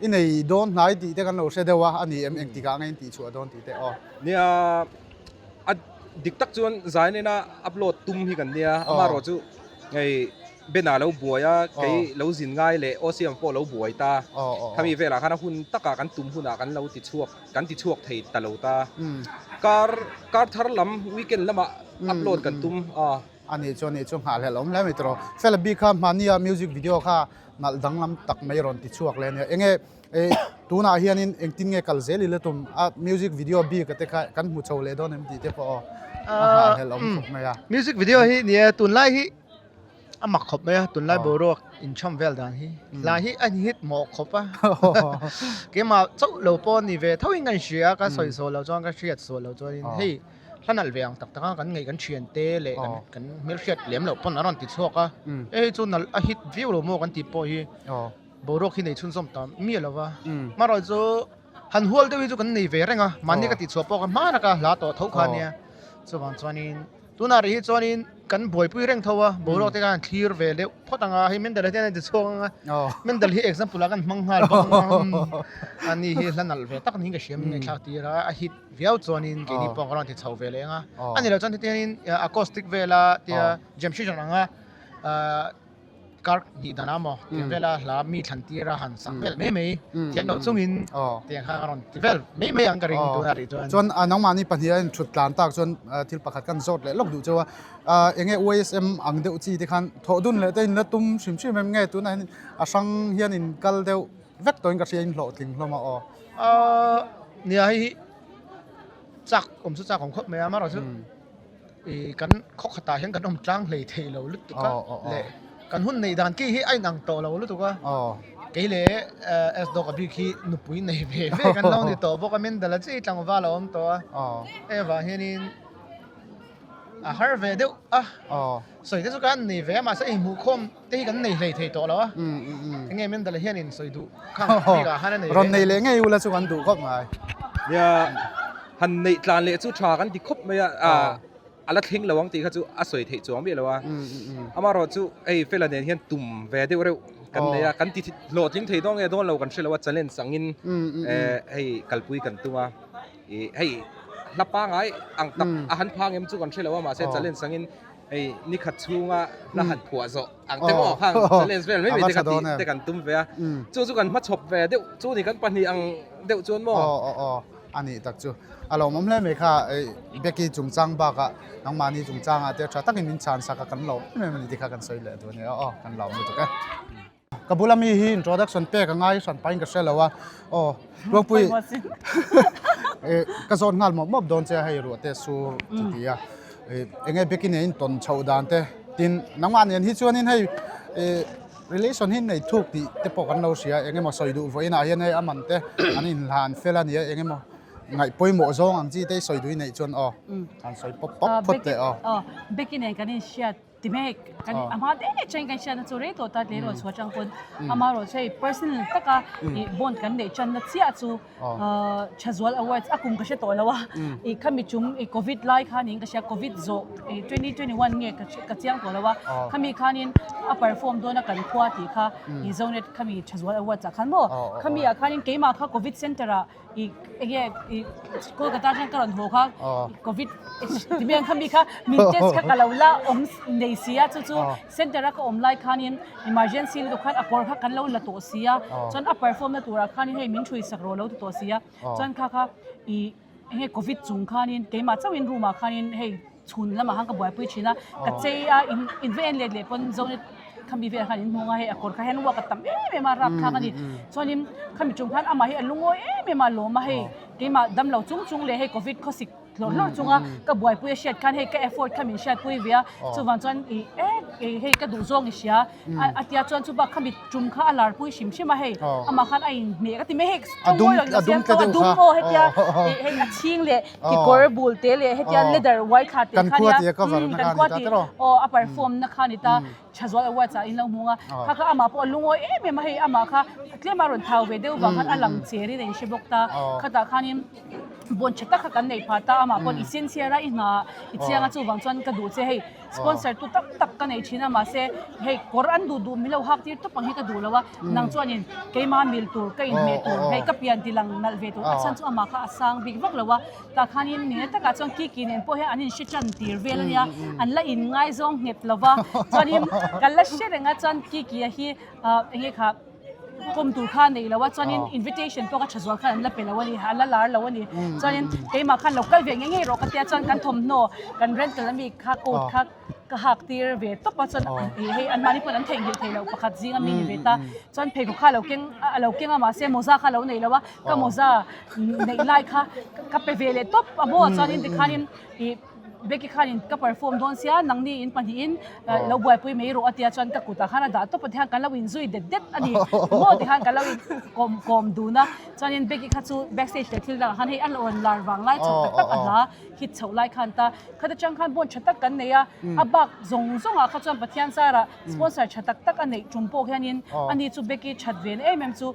i nei dawn hnai tih te kan lo hre deuh a, a ni em engtikah nge in tihchhuah dawn tih te aw. Nia a dik tak chuan zai nena upload tum hi kan nia amaherawh chu hei Ben-a lo buai a kei lo zin ngai leh Osiam pawh lo buai ta khami velah khan a hun takah kan tum hunah kan lo ti chhuak kan ti chhuak thei ta lo ta kar kar thar lam weekend lamah upload kan tum a. A nih chu a nih chu nghahhlelh awm hle mai tawh Fela bik kha hmahnia music video kha nalh danglam tak mai rawn ti chhuak leh a nia enge Eh tunah hianin engtin nge kal zel ila tum a music video bik te kha kan hmu chho leh dawn em tih te pawh aw a nghahhlelh awm khawp mai a. Music video hi nia tunlai hi a mak khawp mai a tunlai boruak inchhawm vel dan hi hlai hi a hit mawh khawp a keimah chauh lo pawh ni ve tho in ka inhria a ka sawi sawi loh chuan ka hriat sawi loh chuanin hei hla nalh ve ang tak tak a kan ngaih kan thian te leh kan hmelhriat lem loh pawn a rawn ti chhuak a hei chu nalh a hit viau lo maw kan tih pawh hi. Boruak hi nei chhunzawm ta miah lo va, hmarawh chu han hual deuh hi chu kan nei ve reng a, mahni ka tihchhuah pawh kha hma taka hla tawh tho kha ania, chuvang chuanin tunah rih hi chuanin kan buaipui reng tho a, boruak te khan han thlir ve deuh phawt ang a, hei Mendel hian a ti chhuak ang a, Mendel hi example ah kan hmang nghal bawk ang a, ani hi hla nalh ve tak niin ka hria min ngaihthlak tir a, a hit viau chuanin keini pawh ka rawn ti chho ve leh ang a, a ni lo chuan hetiangin acoustic vela tia jam session ang a Kar hnih dan a maw tiang vela hla mi thlan tir a han sak vel mai mai thiam loh chungin tiang kha a rawn ti vel mai mai ang ka ring tuna rih chuan. Chuan nangmahni pahnih a inthut tlan tak chuan thil pakhat kan zawt leh lawk duh cheu a, eng nge USM ang deuh chi te khan thawh dun leh te in la tum hrim hrim em nge tunah hian a hrang hian in kal deuh vek tawhin ka hria in hlawhtling hlawm a aw. Nia hei hi chak awm chu chak awm khawp mai a amaherawhchu. Ih kan khaw khatah hian kan awm tlang hlei thei lo lutuk a leh kan hun neih dan ki hi a inang tawh lo lutuk a kei leh S dawk a bik hi nupui nei ve ve kan lo ni tawh bawk a Mendala chi tlangval a awm tawh a hei avang hianin a har ve deuh a sawi te chu kan nei ve a mahse inhmuh khawm te hi kan nei hlei thei tawh lo a enge Mendala hianin sawi duh khang bikah khan a nei ve rawn nei leh ngei ula chu kan duh khawp mai. Nia. Han neih tlan leh chu tha kan ti khawp mai a, a la thleng lo ang tih kha chu a sawi theih chuang miah lo a. Amaherawh chu hei Fela nen hian tum ve deuh reuh kan nei a, kan ti hlawhtling thei dawn nge dawn lo kan hre lo a, challenge angin hei kalpui kan tum a. Ih hei hla pangai ang tak a han phang em chu kan hre lo a, mahse challenge angin hei nikhat chhunga hla han phuah zawh ang te maw khang challenge vel mai mai te kha tih te kan tum ve a. Chu chu kan hmachhawp ve deuh chu ni kan pahnih ang deuh chuan maw. A nih tak chu. A lawmawm hle mai kha Becky chungchang bakah nangmahni chungchangah te tha takin min chhan sak a kan lawm em em a ni tih kha kan sawi leh duh a nia aw kan lawm lutuk e. Ka bula mi hi introduction pek a ngai hran pahin ka hre lo a aw Ruangpui ka zawn nghal mawp mawp dawn che a hei ruah te sur chu ti a eng nge Becky nen in tawn chhoh dan te tin nangmah nen hi chuanin hei. Relation hi nei thuk tih te pawh kan lo hria eng emaw sawi duh vawiinah hian hei a man te an inhlan fel a nia eng emaw ngaih pawimawh zawng ang chi te i sawi duh i neih chuan aw han sawi pawp pawp phawt teh aw. Becky nen kan inhriat ti mek kan a hma deuh atangin kan hriatna chu rei tawh ta tleirawl chhuah atang pawn amaherawh chu hei personal taka ih bond kan neih tanna chiah chu Thazual Awards a kum ka hre tawh lo a, ih khami chung ih covid lai khanin ka hria covid zawh ih 2021 nge ka ka chiang tawh lo a, khami khanin a perform dawn a kan khua tih kha ih Zonet khami Thazual Awards ah khan maw khami ah khanin keimah kha covid center ah ih enge ih Kolkata atang ka rawn haw kha covid ti mai ang khami kha min test kha ka lo la awm nei si a chu chu Center a ka awm lai khanin emergency lutuk khan a kawr kha kan lo la tawh si a, chuan a perform na turah khanin hei min thui sak rawh lo ti tawh si a, chuan kha kha ih enge covid chung khanin keimah chauhin room ah khanin hei chhun lamah khan ka buaipui thin a, ka chei a in in va en let leh pawn Zone khami velah khan in hmu ang a hei a kawr kha hian uak a tam em em a rapthlak a ni, chuanin khami chung khan amah hi a lungawi em em a lawm a hei keimah damlo chung chung leh hei covid khawsik hlawrh hlawrh chunga ka buaipui a hriat khan hei ka effort kha min hriatpui ve a chuvang chuan ih e hei ka duh zawng i hria a tia chuan chupa khami tum kha a larpui hrim hrim a hei amah khan a inhmeh ka ti mai hei tawng mawi lo siam tawh a dum aw hetia hei a chhing leh kekawr bul te leh hetia leather uai thla te kha nia kan khua tih aw a perform na kha ni ta Thazual Awards ah in lo hmung a, kha kha amah pawh a lungawi em em a, hei amah kha tlem a rawn thau ve deuh vang khan a lang cher in a inhre bawk ta, khatah khanin bawn tha tak kha kan neih phah ta, amah pawh i sincere a, i hna i chiang a, chuvang chuan ka duh che hei sponsor tu tam tak ka nei thin a, mahse hei kawr an duh duh min lo hak tir tawp ang hi ka duh lo a, nang chuanin keimah mil tur ka inhmeh tur hei ka pian ti lang nalh ve tur a chhan chu amah kha a sang bik vak lo a. Tah khanin nge takah chuan Kiki nen pawh hian an inhre tan tir vel a nia, an la inngaizawng nghet lo va, chuanin kan la hre reng a chuan Kiki-a hi eng nge kha kawm tur kha a nei lo a, chuanin invitation pawh kha tha zual khan an la pe lo a ni, an la lar lo a ni, chuanin keimah khan lo kal ve ngei ngei rawh ka tia chuan kan thawmhnaw kan rental ami kha coat kha ka hak tir ve tawp a chuan hei anmahni pawhin an theihnghilh thei loh pakhat zing ami ni ve ta, chuan pheikhawk kha a lo keng a lo keng a mahse mawza kha a lo nei lo a, ka mawza neih lai kha ka pe ve leh tawp a maw chuanin tikhanin ih Becky khanin ka perform dawn sia nangni in pahnihin lo buaipui mai rawh a tia chuan ka kutah khan a dah tawp a tikhan kan lo inzui det det a ni maw tikhan kan lo in kawm kawm dun a chuanin Becky kha chu backstage leh thil dangah khan hei a rawn lar vang lai chho tak tak a hla hit chhoh lai khan ta khata tang khan bond tha tak kan nei a a bak zawng zawngah kha chuan Pathian zarah sponsor tha tak tak a neih tum pawh hianin ani chu Becky that ve na em em chu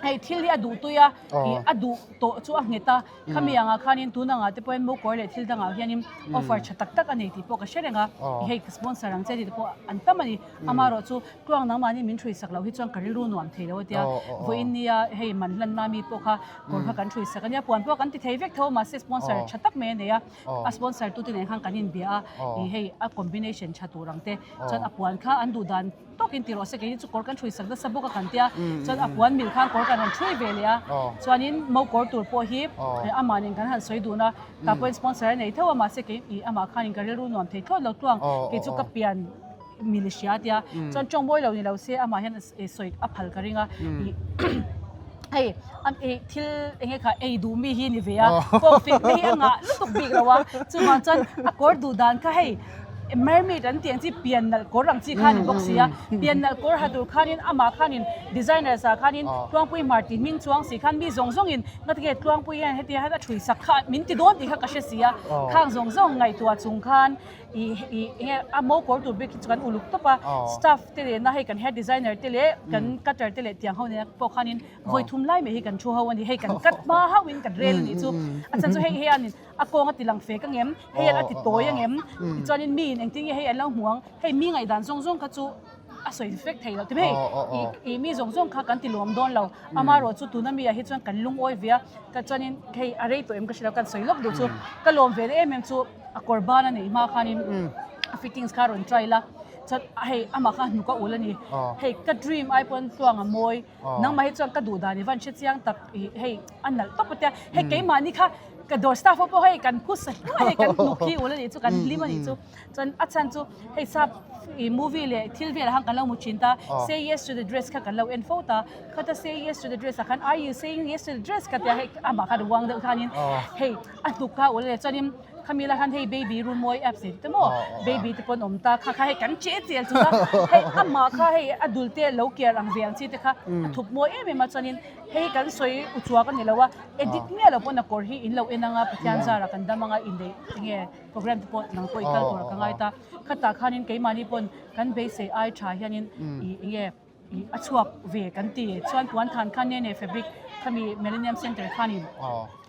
hei thil hi a duh tui a ih a duh tawh chu a nghet a khami angah khanin tun angah te pawhin mokawr leh thil dangah hianin offer tha tak tak a nei tih pawh ka hre reng a hei ka sponsor ang che tih te pawh an tam a ni amaherawh chu tluang nangmahni min hrui sak loh hi chuan ka rilru nuam thei lo a tia vawiin nia hei man hlanna mi pawh kha kawr kha kan hrui sak a nia puan pawh kan ti thei vek tho a mahse sponsor tha tak mai a nei a a sponsor tute nen khan kan inbia a ih hei a combination tha tur ang te chuan a puan kha an duh dan tawkin ti rawh se keini chu kawr kan hrui sak nasa bawk a kan tia chuan a puan mil khan kawr kan rawn hrui ve leh a chuanin mo kawr tur pawh hi amah nen kan han sawi dun a tah pawhin sponsor a nei tho a mahse kei ih amah khanin ka rilru nuam thei thlawt lo tluang kei chu ka pian mil i hria a tia chuan tawngmawi lo ni lo se amah hian sawi a phal ka ring a ih hei ih thil eng nge kha ei duh mi hi ni ve a kawngfek te hi a ngah lutuk bik lo a chuvang chuan a kawr duh dan kha hei mermaid an tih ang chi pian nalh kawr ang chi kha a ni bawk si a pian nalh kawr ha tur khanin amah khanin designers ah khanin Tluangpui hmar tih hming chuang si khan mi zawng zawngin ngatinge Tluangpui hian heti hian a thui sak kha min ti dawn tih kha ka hre si a khang zawng zawng ngaihtuah chung khan ih ih enge a mo kawr tur bik hi chu kan uluk tawp a staff te lehna hei kan hair designer te leh kan cutter te leh tiang ho nena pawh khanin vawi thum lai mai hi kan thu ho a ni hei kan cut hma hauhin kan rel a nih chu a chhan chu hei hianin a kawng a ti lang fek angem hei a ti tawi angem tichuanin miin engtin nge hei an lo hmu ang hei mi ngaihdan zawng zawng kha chu a sawi fek thei lo ti mai ih ih mi zawng zawng kha kan ti lawm dawn lo amaherawh chu tuna mi ah hi chuan kan lungawi ve a ka chuanin hei a rei tawh em ka hre lo kan sawi lawk duh chu ka lawm ve em em chu a kawr ban a neih hma khanin a fittings kha a rawn try la chuan hei amah kha hnuk a ul a ni hei ka dream ai pawn tluang a mawi Nangmah hi chuan ka duh dan i van hre chiang tak i hei a nalh tawp a tia hei keimahni kha ka dawr staff ho pawh hei kan phusa hluai hei kan hnuk hi ul a nih chu kan hlim a nih chu chuan a chhan chu hei sap ih movie leh thil velah khan kan lo hmu thin ta say yes to the dress kha kan lo en fo ta khata say yes to the dress ah khan are you saying yes to the dress ka tia hei amah khan uang deuh khanin hei a hnuk kha ul a nia chuanin. Khami lai khan hei baby runmawi apps nei te maw baby te pawn awm ta kha kha hei kan che chel chung a hei amah kha hei a dul te lo kiar ang ve ang chi te kha a thup mawi em em a chuanin hei kan sawi uchuak a ni lo a edit miah lo pawn a kawr hi in lo en anga Pathian zara kan dam anga inneih enge program te pawh nang pawh i kal tur ka ngai ta khatah khanin keimahni pawn kan beisei ai tha hianin ih enge ih a chhuak ve kan ti chuan puan than khan nene fabric khami Millennium Centre khanin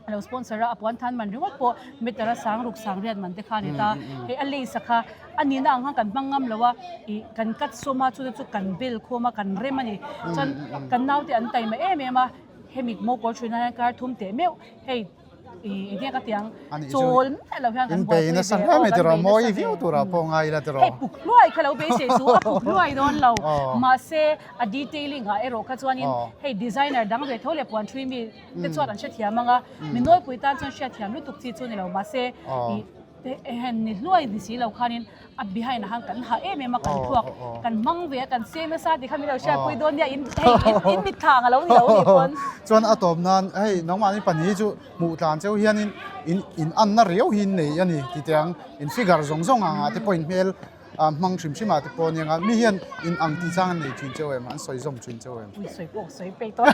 a lo sponsor a a puan than man ringawt pawh meter a sang ruk sang riat man te kha a ni ta hei a lace a kha a nihna ang khan kan hmang ngam lo a ih kan cut sawm a chu te chu kan bel khawm a kan rem a ni chuan kan naute an taima em em a hemi mo kawl thin ah hian kar thum teh meuh hei ih eng nge ka tiang chawl miah lo hian kan buaipui ve aw kan bei nasa ve hei puk hluai kha lo beisei chu a puk hluai dawn lo mahse a detailing ah erawh kha chuanin hei designer dang ve tho leh puan thui mi te chuan an hrethiam ang a, mi nawlpui tan chuan hriatthiam lutuk chi chu ni lo mahse ih hen ni hluai ni si lo khanin a behind ah khan kan ha em em a kan thluak kan hmang ve a kan seng nasa tih kha min lo hriatpui dawn nia in hei in mitthla ang a lo ni lo nih pawn. Chuan a tawp nan hei nangmahni pahnih chu hmuh tlan cheu hianin in in anna riau hi in nei a ni tih te ang in figure zawng zawng ang ah te pawh in hmel a hmang hrim hrim ah te pawh aniang a mi hian in ang tih chang an nei thin cheu em an sawi zawm thin cheu em. Ui sawi pawh ka sawi peih tawh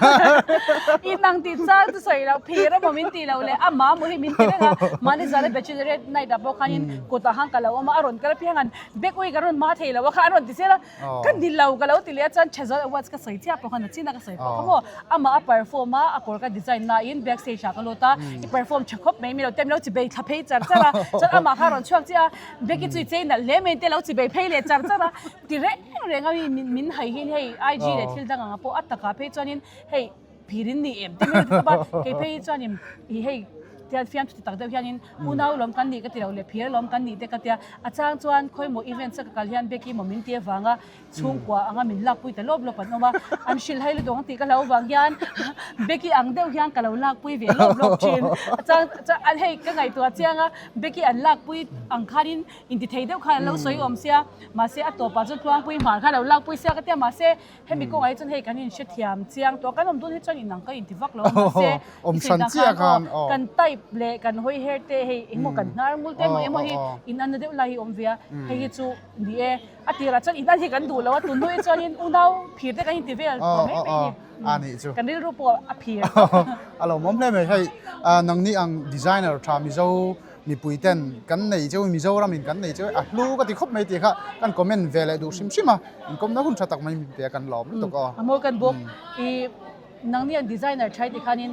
in ang tih chang chu sawi loh phir emaw min tih loh leh amah maw hi min ti reng a mahni zana bachelorette night ah pawh khanin kawtah khan ka lo awm a a rawn kal apiang an bag ui ka rawn ma thei lo a kha an rawn ti zel a ka ni lo ka lo ti leh a chuan tha zawt awards ka sawi chiah pawh khan a chin a ka sawi pawh kha maw amah a perform a a kawr ka design na in backstage ah ka lut a i perform tha khawp mai mi lo te min lo chi bei thla phei char char a chuan amah kha a rawn chhuak chiah a Becky chu i chei nalh hle mai te lo chi bei phei leh char char a ti reng reng a mi min min hai hin hei IG leh thil dang ang ah pawh a takah phei chuanin hei phir in ni em te mai ti tawp a kei phei hi chuanin ih hei tian fiamthu ti tak deuh hianin unau lawm kan nih ka ti lo leh phir lawm kan nih te ka tia a chang chuan khawimaw events a ka kal hian Becky maw min ti avanga chhungkua anga min lakpui ta lawp lawp an awm a, an hrilh hai lutuk ang tih ka hlau vang hian Becky ang deuh hian ka lo lakpui ve lawp lawp thin. A chang chuan hei ka ngaihtuah chiang a, Becky an lakpui ang khanin intithei deuh khan an lo sawi awm sia, mahse a tawpah chuan Tluangpui hmar khan a lo lakpui sia ka tia, mahse hemi kawngah hi chuan hei kan inhrethiam chiang tawh a, kan awm dun hi chuan inang ka inti vak lo a, mahse Awm hran chiah khan aw. Kan type leh kan hawi her te hei engmaw kan hnar ngul te emaw emaw hi inanna deuh lai hi awm ve a, hei hi chu ni e. A tirah chuan inan hi kan duh lo a, tun hnuai chuanin unau phir te kan inti vel tawh mai mai a ni. A nih chu. Kan rilru pawh a phir. A lawmawm hle mai. Hei nangni ang designer tha Mizo mipui ten kan nei cheu Mizoram in kan nei cheu a hlu ka ti khawp mai tih kha kan comment ve leh duh hrim hrim a, inkawmna hun tha tak mai min pe a kan lawm lutuk aw. A mawi kan bawk. I nangni ang designer tha hi ti khanin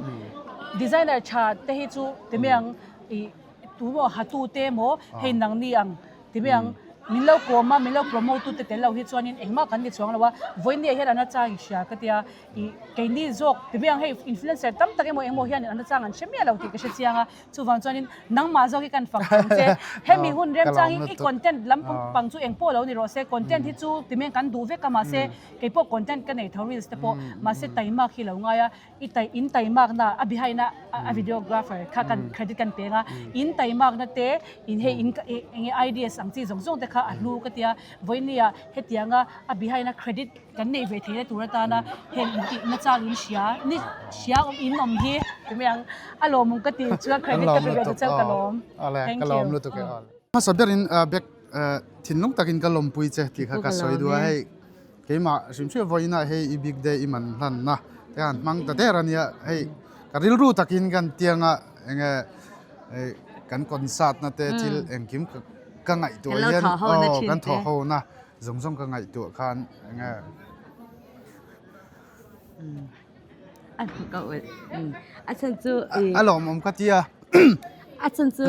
designer tha te hi chu ti mai ang i tu maw hatu te maw hei nangni ang Ti mai ang, min lo kawm a, min lo promote tu te tel lo hi chuanin engmah kan ni chuang lo a, vawinia hian an a chang i hria ka tia, ih keini zawk ti mai ang hei influencer tam tak emaw engemaw hian an a chang an hre miah lo tih ka hre chiang a, chuvang chuanin nangmah zawk hi kan fak ang che, hemi hun remchangin i content lam pang chu engpawh lo ni rawh se, content hi chu ti mai ang kan duh vek a mahse keipawh content ka nei tho reels te pawh mahse taimak hi lo ngai a, I tai in taimakna a behind a a videographer kha kan credit kan peng a in taimakna te in hei in eng nge ideas ang chi zawng zawng te kha a hlu ka tia vawinia hetianga a behind a credit kan neih ve theihna tur atana heng in tih na chang in hria ni hria awm in awm hi ti mai ang a lawmawm ka ti chuan credit ka pe ve ta chauh ka lawm thank you. Hmasa berin bag thinlung takin ka lawmpui che tih kha ka sawi duh a hei. Keimah hrim hrim vawiinah hei i big day i man hlanna te han hmang ta der a nia hei ka rilru takin kan tianga eng nge hei kan concert na te thil engkim ka ngaihtuah hian aw kan thawh ho na zawng zawng ka ngaihtuah khan eng nge. A lawmawm ka tia. A chhan chu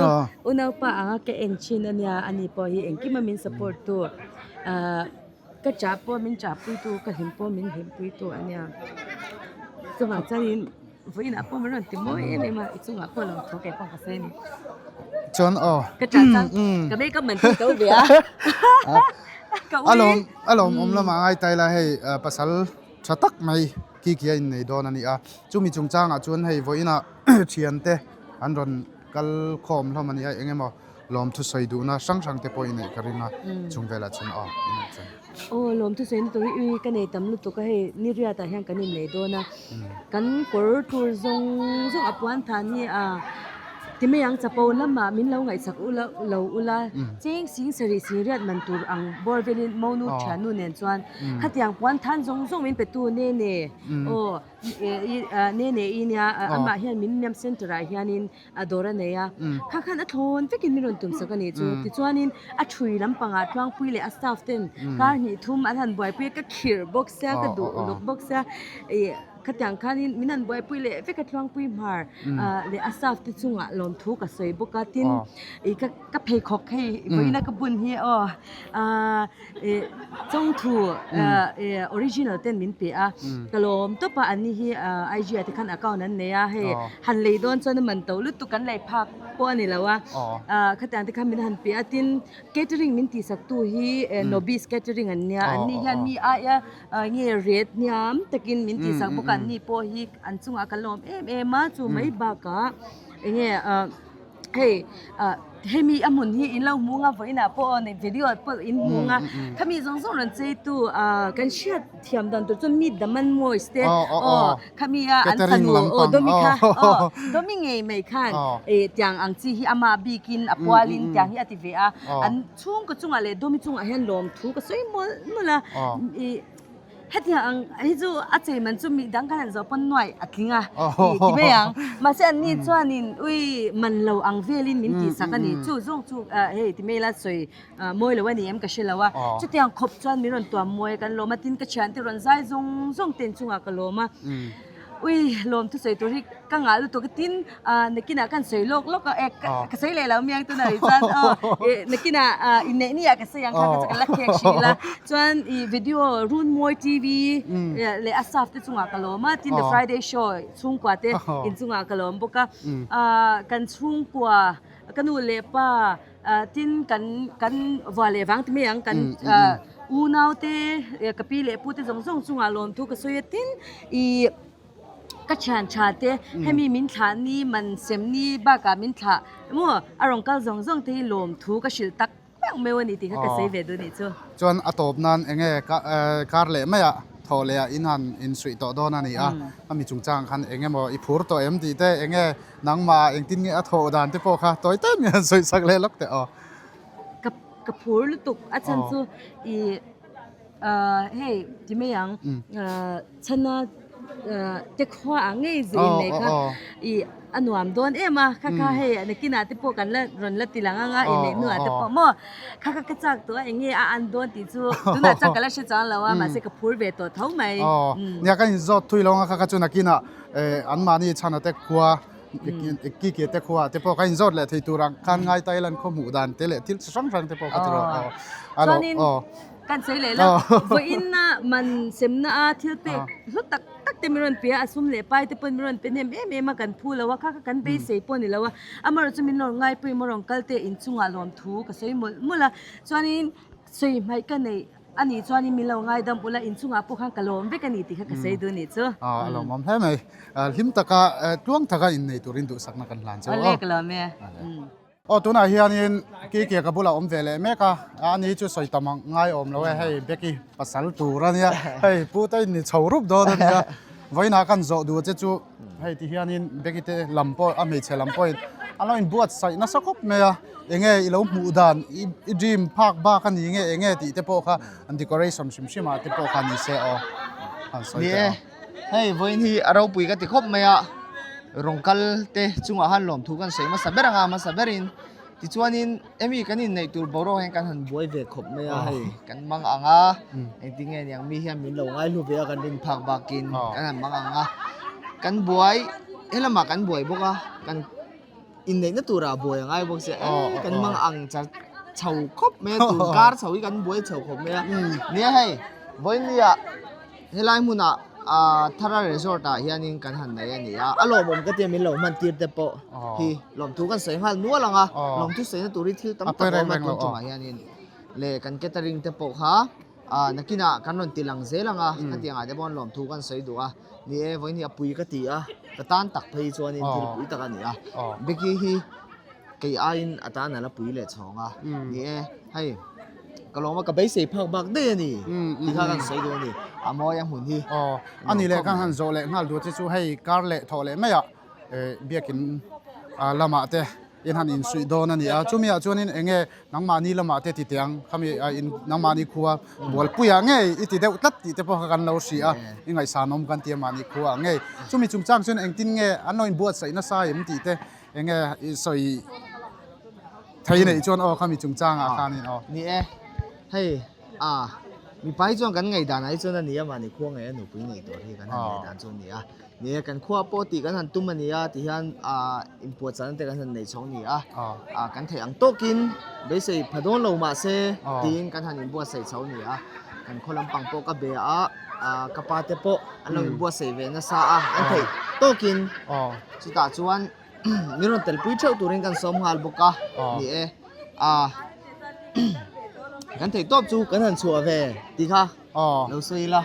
unaupa anga ka en thin a nia ani pawh hi engkim a min support tu ahh. Ka chah pawh min chah pui tu ka hlim pawh min hlim pui tu a nia chuvang chuanin vawiinah pawh min rawn ti mawi em em a i chungah pawh lo tho kei pawh ka sawi a ni chuan aw ka chah chuan ka makeup man tih to ve a ka ui a lawm a lawm awm lamah ngai tai la hei pasal tha tak mai khi khi a innei dawn a ni a chumi chungchangah chuan hei vawiinah thiante an rawn kal khawm hlawm a ni a eng emaw Lawmthu sawi duhna hrang hrang te pawh i neih ka ring a, chung velah chuan aw i neih chuan. Aw lawmthu sawi na tur hi ui ka nei tam lutuk a hei ni riatah hian kan innei dawn a, kan kawr tur zawng zawng a puan than hi a. Ti mai ang chapo lamah min lo ngaihsak ula lo ula cheng sing sarih sing riat man tur ang bawr velin monu thiannu nen chuan khatiang puan than zawng zawng min petu ne ne aw ne ne i nia amah hian min nem center ah hianin a dawr a nei a kha khan a thlawn vekin min rawn tumsak a nih chu tichuanin a thui lampangah tluangpui leh a staff ten kar hnih thum an han buaipui a ka khirh bawk sia ka duh uluk bawk sia ih khatiang khanin min han buaipui leh vek a tluangpui hmar leh a staff te chungah lawmthu ka sawi bawk a tin ih ka ka pheikhawk hei vawiina ka bun hi aw ahh ih chawngthu ahh ih original ten min pe a ka lawm tawp a an ni hi ahh I G ah te khan account an nei a hei han lei dawn chuan a man to lutuk kan lei phak pawh a ni lo a ahh khatiang te khan min han pe a tin catering min tihsak tu hi Nobis catering an nia an ni hian mi aia ahh nge ret hniam takin min tihsak bawk a an ni pawh hi an chungah ka lawm em em a chu mai bakah eng nge ahh. Hei ah hemi a hmun hi in lo hmu ang a vawiinah pawh aw nei video pawh in hmu ang a khami zawng zawng rawn chei tu ah kan hriat thiam dan tur chuan meet the man moist te aw khami a an fanu aw Domi kha aw Domi ngei mai khan ih tiang ang chi hi ama bikin a pualin tiang hi a ti ve a an chhungkaw chungah leh Domi chungah hian lawmthu ka sawi mawlh mawlh a ih. Hetiang ang hi chu a chei man chu mi dang khan an zawh pawn nuai a tling a tih ti mai ang. Mahse an ni chuanin ui man lo ang velin min tihsak a ni. Chu zawng chu hei ti mai ila sawi mawi lo a ni em ka hre lo a. Chutiang khawp chuan min rawn tuam mawi a kan lawm a tin ka thiante rawn zai zawng zawng ten chungah ka lawm a. Ui lawm thusawi tur hi ka ngah lutuk a tin ah nakinah khan sawi lawk lawk a e ka sawi leh lo miang tuna ri chuan aw ih nakinah ah inneih ni ah ka sawi ang kha ka chu ka la khek hrih la chuan ih video Runmawi TV leh a staff te chungah ka lawm a tin the Friday show chhungkua te inchungah ka lawm bawk a ah kan chhungkua ka nu leh pa ah tin kan kan vua leh vang ti mai ang kan ah unau te ka pi leh pu te zawng zawng chungah lawmthu ka sawi a tin ih ka thian tha te hemi min thlah ni man sem ni bakah min thlah maw a rawn kal zawng zawng te hi lawmthu ka hrilh tak meuh meuh a ni tih kha ka sawi ve duh a nih chu. Chuan a tawp nan eng nge ka kar leh maiah thawh leh ah in han insuih tawh dawn a ni a, a mi chungchang khan eng emaw i phur tawh em tih te eng nge Nangmah engtin nge a thawh dan te pawh kha tawi tawi mai han sawi sak leh lawk teh aw. Ka ka phur lutuk a chhan chu i ah hei ti mai ang ah chhana ah te khua ah ngei zu in nei kha i a nuam dawn em a kha kha hei nakinah te pawh kan la rawn la ti lang ang a inneih hnuah te pawh maw kha kha ka chak tawh a eng nge a an dawn tih chu tunah chuan ka la hre chuang lo a mahse ka phur ve tawh tho mai. Nia ka inzawt thui lo ang a kha kha chu nakinah Eh, an mahni chhana te khua, ki ke te khua te pawh ka inzawt leh thei tur ang khan ngai ta ila an khaw hmuh dan te leh thil chi hrang hrang te pawh ka ti rawh. Aw. Chuanin kan sawi leh lo, vawiinna man semna a thil pek hlu tak tak te min rawn pe a, a sum leh pai te pawhin min rawn pe hnem em em a, kan phu lo a, kha kha kan beisei pawh a ni lo a, amaherawhchu min rawn ngaipui maw rawn kal te inchungah lawmthu ka sawi mawlh mawlh a, chuanin sawi hmaih ka neih. A nih chuanin min lo ngaidam ula inchungah pawh khan ka lawm vek a ni tih kha ka sawi duh a nih chu. A lawmawm hle mai. Hlim taka tluang taka innei turin duhsakna kan hlan cheu aw. Awle ka lawm e. Aw tunah hianin Kiki ka bulah awm ve leh mek a, a ni chu sawi tam ang ngai awm lo e, hei Becky pasal tur a nia, hei pu te in ni chho rup dawn a nia, vawiinah kan zawh duh che chu hei ti hianin Becky te lam pawh a hmeichhe lam pawhin a lo inbuatsaih nasa khawp mai a. Enge i lo hmuh dan i dream phak bak a ni nge enge tih te pawh kha an decoration hrim hrim ah te pawh kha ni se aw han sawi teh aw. Hei vawiin hi a ropui ka ti khawp mai a, rawng kal te chungah khan lawmthu kan sawi hmasa ber ang a hmasa berin tichuanin emi kan inneih tur boruak hian kan han buai ve khawp mai a hei kan mang ang a engtin nge niang mi hian min lo ngaihlu ve a kan rin phak bakin kan han mang ang a kan buai helamah kan buai bawk a kan. Inneihna turah buai a ngai bawk sia e kan mang ang char chho khawp mai a tun kar chho hi kan buai chho khawp mai a nia hei vawinia helai hmunah ah Thara resort ah hianin kan han nei a ni a a lawmawm ka tia min lo hman tir te pawh hi lawmthu kan sawi nghal nual ang a lawmthu sawina tur hi thil tam tak a awm a tun chungah hianin leh kan catering te pawh kha ah nakinah kan rawn ti lang zel ang a khatiang ah te pawh lawmthu kan sawi duh a. Ni e, vawiin hi a pui ka ti a, ka tan tak phei chuanin thil pui tak a ni a. Becky hi kei aiin a tan a la pui leh chhawng a. Ni e, hei ka lawm a, ka beisei phak bak daih a ni tih kha kan sawi duh a ni. A mawi a hmun hi. Aw, a ni leh kan han zawh leh nghal duh che chu hei kar leh thawh leh maiah biakin. lamah te in han insuih dawn a ni a, chumi ah chuanin eng nge nangmahni lamah te ti teh ang, khami in nangmahni khua bualpuiah ngei i ti deuh tlat tih te pawh kha kan lo hria a, i ngaihsanawm kan ti a mahni khuaah ngei. Chumi chungchang chuan engtin nge an lo inbuatsaih nasa em tih te eng nge i sawi thei neih chuan aw khami chungchangah khanin aw. Ni e, hei a mipa hi chuan kan ngaihdan ah hi chuan a ni a mahni khua ngei a nupui nei tur hi kan han ngaihdan chu a ni a. Ni e, kan khua pawh tih kan han tum a ni a, tihian ah inpuahchahna te kan han nei chhawng a ni a, ah kan theih ang tawkin beisei pha dawn lo mah se tiin kan han inbuatsaih chho a ni a, kan khaw lampang pawh ka be a, ah ka pa te pawh an lo inbuatsaih ve nasa a, an theih tawkin chutah chuan min rawn telpui theuh turin kan sawm nghal bawk a, ni e, ah kan theih tawp chu kan han chhuah ve tih kha. Aw. Lo sawi ila.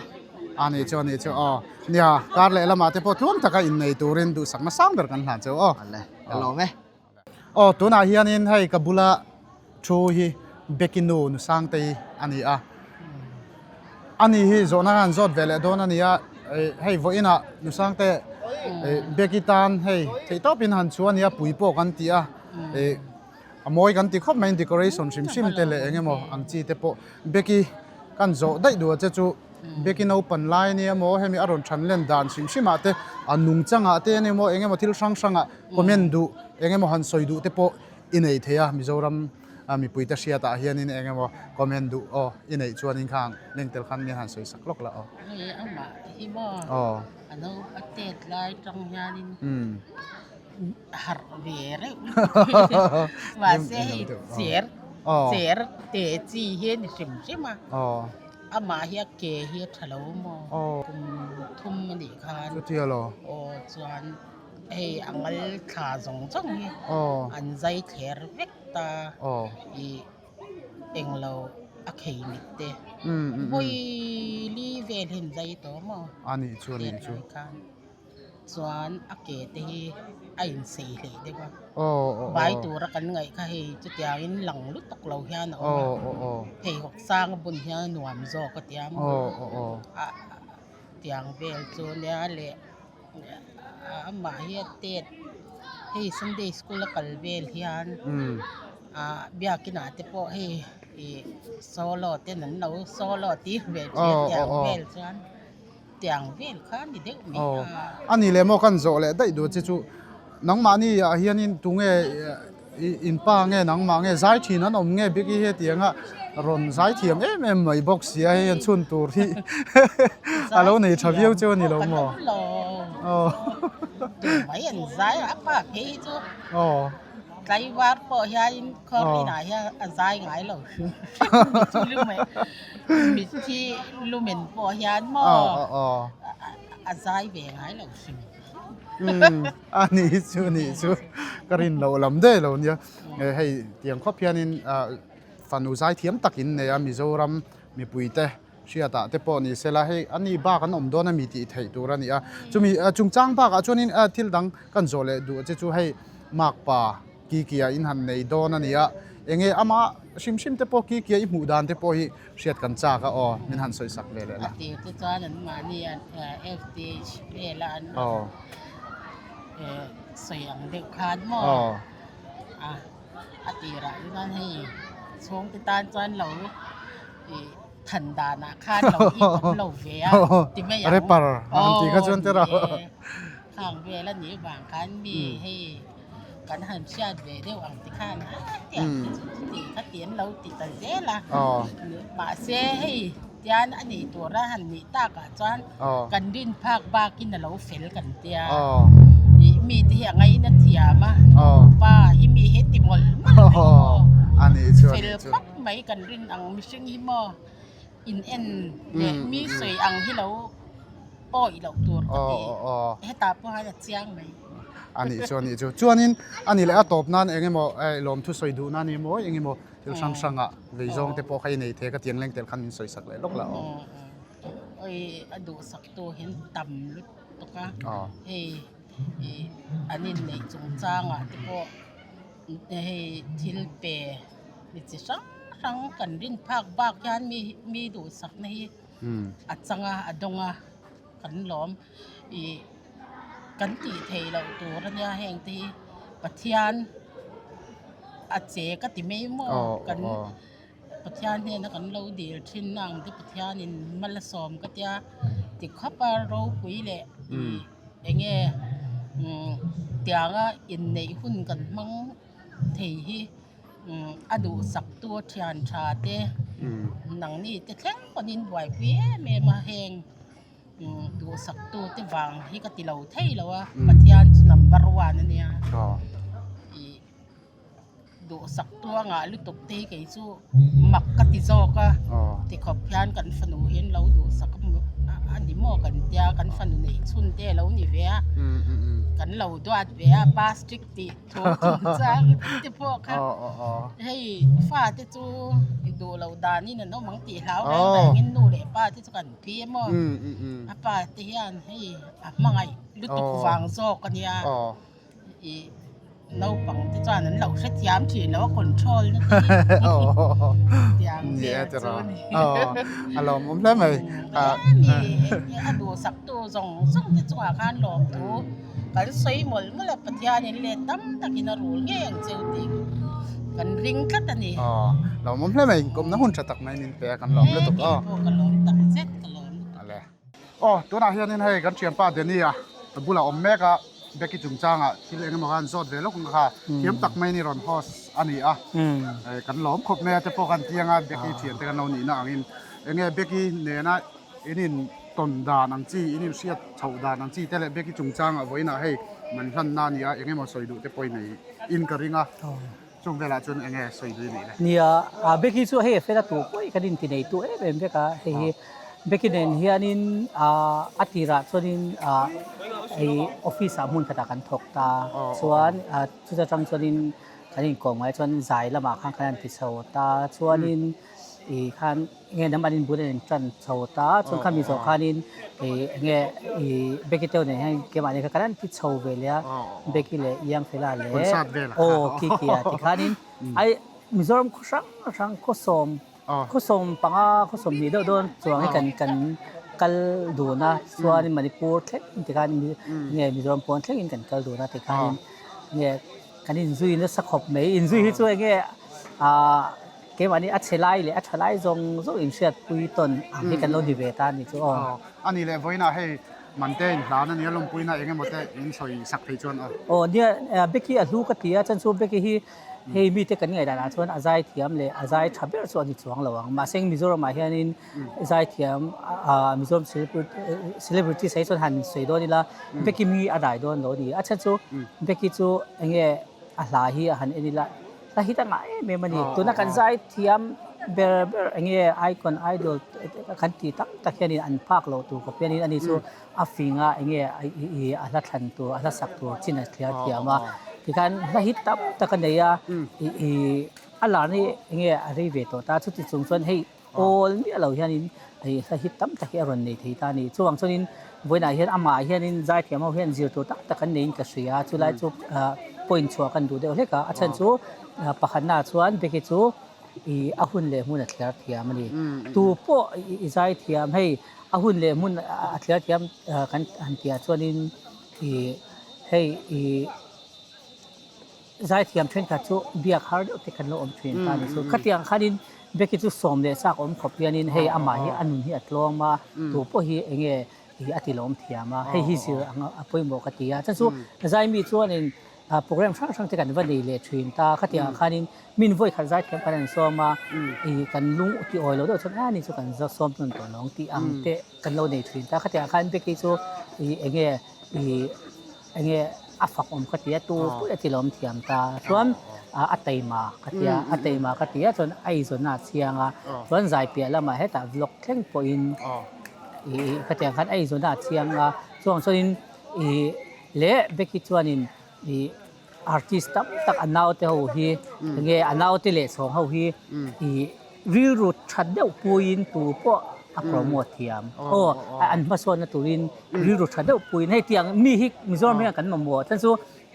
A nih chu a nih chu aw. Nia, kar leh lamah te pawh tluang taka innei turin duhsakna sang ber kan hlan cheu aw. Ale, ka lawm e. Aw, tunah hianin hei ka bula thu hi Becky nu Nusangtei a ni a. Ani hi zawhna khan zawt ve leh dawn a ni a, hei vawiinah Nusangte Becky tan hei theihtawpin han chhu a nia, pui pawh kan ti a. A mawi kan ti khawp mai decoration hrim hrim te leh eng emaw ang chi te pawh Becky kan zawh daih duh a che chu Becky naupan lai ania maw hemi a rawn than len dan hrim hrim ah te a nungchang ah te ania maw eng emaw thil hrang hrang ah comment duh eng emaw han sawi duh te pawh i nei thei a Mizoram mipui te hriat ah hianin eng emaw comment duh aw i neih chuanin khang leng tel khan mi han sawi sak lawk la aw. Hei amah hi maw a no a tet lai tang hianin harh ve reuh mahse hei cher cher te chi hi a ni hrim hrim a amah hi a ke hi a tha lo maw kum thum a nih khan aw chuan hei a ngal thla zawng zawng hi an zai thler vek ta ih englo a khei mit te vawi li vel hi an zai tawh maw tet lai khan. Chuan a ke te hi a insei hlei deuh a, vai tura kan ngaih kha hei chutiangin lang lutuk lo hian a awm a, pheikhawk sang a bun hian a nuam zawk a tia maw a tiang vel chu nia leh amah hi a tet hei sunday school a kal vel hian ah biakin ah te pawh hei ih solo ten an lo solo tir ve thin a tiang vel chuan. Tiang vel kha ni deuh mai a. A ni leh maw kan zawh leh daih duh che chu nangmahni ah hianin tunge in pa nge nangmah nge zai thin an awm nge bik i hetianga rawn zai thiam em em mai bawk si a hei hian chhun tur hi a lo nei tha viau cheu a ni lo maw? Tumai an zai a pa phei hi chu. Tlaivar pawh hianin khaw inah hian a zai ngai lo hrim hrim mitthi lumen pawh hian maw a zai ve ngai lo hrim hrim. A ni chu ni chu ka rin loh lam daih lo nia. Hei tiang khawp hianin fanu zai thiam tak in nei a Mizoram mipuite Hriatah te pawh ni sela hei a ni bak an awm dawn a mi tih theih tur a ni a. Chumi chungchang bakah chuanin thil dang kan zawh leh duh che chu hei makpa Kikia in han nei dawn a ni a. Enge ama hrim hrim te pawh Kikia i hmuh dan te pawh hi hriat kan chak a aw min han sawi sak ve leh la. A tir te chuan an mahni an FTH vela an rawn sawi ang deuh khan maw a a tirah chuan hei chhungte tan chuan lo ih than danah khan lo i awm lo ve a ti mai ang. Rapper an tih kha chuan tiraw. Khang vel a nih vang khan mi hei kan han hriat ve deuh ang ti khan a tiang te chu chuti kha ti an lo ti ta zel a. Mahse hei tian a nih tura han nih takah chuan kan rin phak bakin a lo fel kan tia. Ih mite hi a ngaihna thiam a pa hi mi he ti mawlh mawlh reng maw fel khawp mai kan rin ang mihring hi maw in en leh mi sawi ang hi lo awih loh tur ka ti hetah pawh hian a chiang mai. A nih chu a nih chu chuanin a nih leh a tawp nan eng emaw lawm thu sawi duh na ni maw eng emaw thil hrang hrang ah vei zawng te pawh kha i nei thei ka tiang leng tel khan min sawi sak leh lawk la aw. Oi a duhsak tu hian tam lutuk a hei ih an inneih chungchangah te pawh Hei thil pe mi chi hrang hrang kan rin phak bak hian mi mi duhsakna hi a chang a a dawng a kan lawm ih kan tih theih loh tur a nia heng te hi. Pathian a che ka ti mai maw kan Pathian hnena kan lo dil thin na ang te Pathianin mal a sawm ka tia ti khawp a ropui leh eng nge tianga inneih hun kan hmang thei hi a duhsak tu thian tha te nangni te thleng pawhin buaipui em em a heng. Duhsak tu te vang hi ka ti lo thei lo a, Pathian chu number one a nia. Ih duhsak tu a ngah lutuk te hi kei chu mak ka ti zawk a, tikhawp hian kan fanu hi an lo duhsak a ni maw kan tia, kan fanu neih chhun te a lo ni ve a, kan lo duat ve a plastic tih thu chungchang te pawh kha hei fate chu i duh loh danin an awm ang tih hlau reng rengin nu leh pa te chu kan. Pi emaw a pa te hian hei a hmangaih lutuk vang zawk a nia ih naupang te chuan an lo hrethiam thin lo a control na te hi tiang vel chu a ni a lawmawm hle mai ni a duhsak tu zawng zawng te chungah khan lawmthu kan sawi mawlh mawlh a Pathianin let tam takin a rul ngei ang cheu tih kan ring tlat a ni. Aw lawmawm hle mai inkawmna hun tha tak mai min pe a kan lawm lutuk aw. He keipawh ka lawm tak zet ka lawm lutuk. Ale. Aw tunah hianin hei kan thianpa Danny-a a bulah awm mek a Becky chungchangah thil eng emaw khan zawt ve lawk ang kha thiam tak mai ni rawn host a ni a kan lawm khawp mai a te pawh kan tiang a Becky thiante kan lo nihna angin enge Becky nena in in tawn dan ang chi, in inhriat chhoh dan ang chi te leh Becky chungchangah vawiinah hei man hlanna a ni a, eng emaw sawi duh te pawh i nei in ka ring a, chung velah chuan eng nge sawi duh i nih le? Nia, Becky chu hei a fel a tu pawh hi kan inti nei tu em em vek a, hei hi Becky nen hianin a tirah chuanin hei office ah hmun khatah kan thawk ta, chuan chuta tang chuanin kan inkawm ngai chuan zai lamah khan kan han ti chho ta, chuanin ih khan Enge hnam an inbun an intan chho ta chuan khami zawh khanin ih enge ih Becky te nen hian keimahni kha kan han ti chho ve leh a Becky leh Iang Fela leh aw Kiki a tikhanin ai Mizoram khaw hrang hrang khaw sawm khaw sawm panga khaw sawm hnih deuh dawn chuang hi kan kan kal dun a chuanin Manipur thleng tikhan nge Mizoram pawn thlengin kan kal dun a tikhanin nge kan inzui nasa khawp mai inzui hi chu enge ah. Keimahni a chhe lai leh a tha lai zawng zawng inhriatpui tawn ang hi kan lo ni ve ta a ni chu aw. A ni leh vawiinah hei Mante in hlan a nia lawmpuina eng emaw te in sawi sak thei chuan aw. Aw nia Becky a hlu ka ti a chuan chu Becky hi hei mite kan ngaihdan ah chuan a zaithiam leh a zai tha ber chu a ni chuang lo ang mahse Mizoram ah hianin zaithiam Mizoram celebrities ah hi chuan han sawi dawn ila Becky mi a dai dawn lo a ni a chhan chu Becky chu enge a hla hi a han en ila Hla hi ta ngah em em a ni. Tuna kan zai thiam ber ber eng nge icon idol kan tih tak tak hianin an phak loh tur khawp hianin ani chu a fing a eng nge ih a hla thlan tur a hla sak tur chin a thliar thiam a. Tikhan hla hi tam tak a nei a ih a lar hi eng nge a rei ve tawh ta chuti chung chuan hei Awl miah lo hianin hei hla hi tam tak hi a rawn nei thei ta a ni. Chuvang chuanin vawiinah hian amah hianin zaithiam ho hian zir tur tak tak an neiin ka hria a, chulai chu point chhuah kan duh deuh hlek a, a chhan chu pakhatnaah chuan Becky chu ih a hun leh hmun a thliar thiam a ni. Tu pawh i zaithiam hei a hun leh hmun a thliar thiam kan han tihah chuanin ih hei ih. Zaithiam thenkhat chu biak har deuh te kan lo awm thin ta a ni chu. Khatiang khanin Becky chu sawm leh chak awm khawp hianin hei amah hi a nun hi a tlawm a, tu pawh hi eng nge ih a ti lawm thiam a, hei hi zir ang a pawimawh ka ti a. Chuan chu Zaimi chuanin program hrang hrang te kan va nei leh thin ta. Khatiang khanin min vawi khat zaithiam kan han sawm a, ih kan lung ti awi lo deuh chuan a ni chu kan sawm tawn tawh lo ang tih ang te kan lo nei thin ta. Khatiang khan Becky chu ih eng nge ih Eng nge a fak awm ka ti a, tu pui a ti lawm thiam ta. Chuan a taima ka ti a, a taima ka ti a, chuan a eizawnna a chiang a, chuan zai piah lamah hetah vlog thleng pawhin ih khatiang khan a eizawnna a chiang a, chuang chuanin ih leh Becky chuanin ih artist tam tak a naute ho hi eng nge a naute leh chhawng ho hi ih Rilru that deuh puiin tu pawh a promote thiam. Aw, an hmasawnna turin rilru tha deuh puiin hei tiang mi hi Mizoram hian kan mamawh. Chuan chu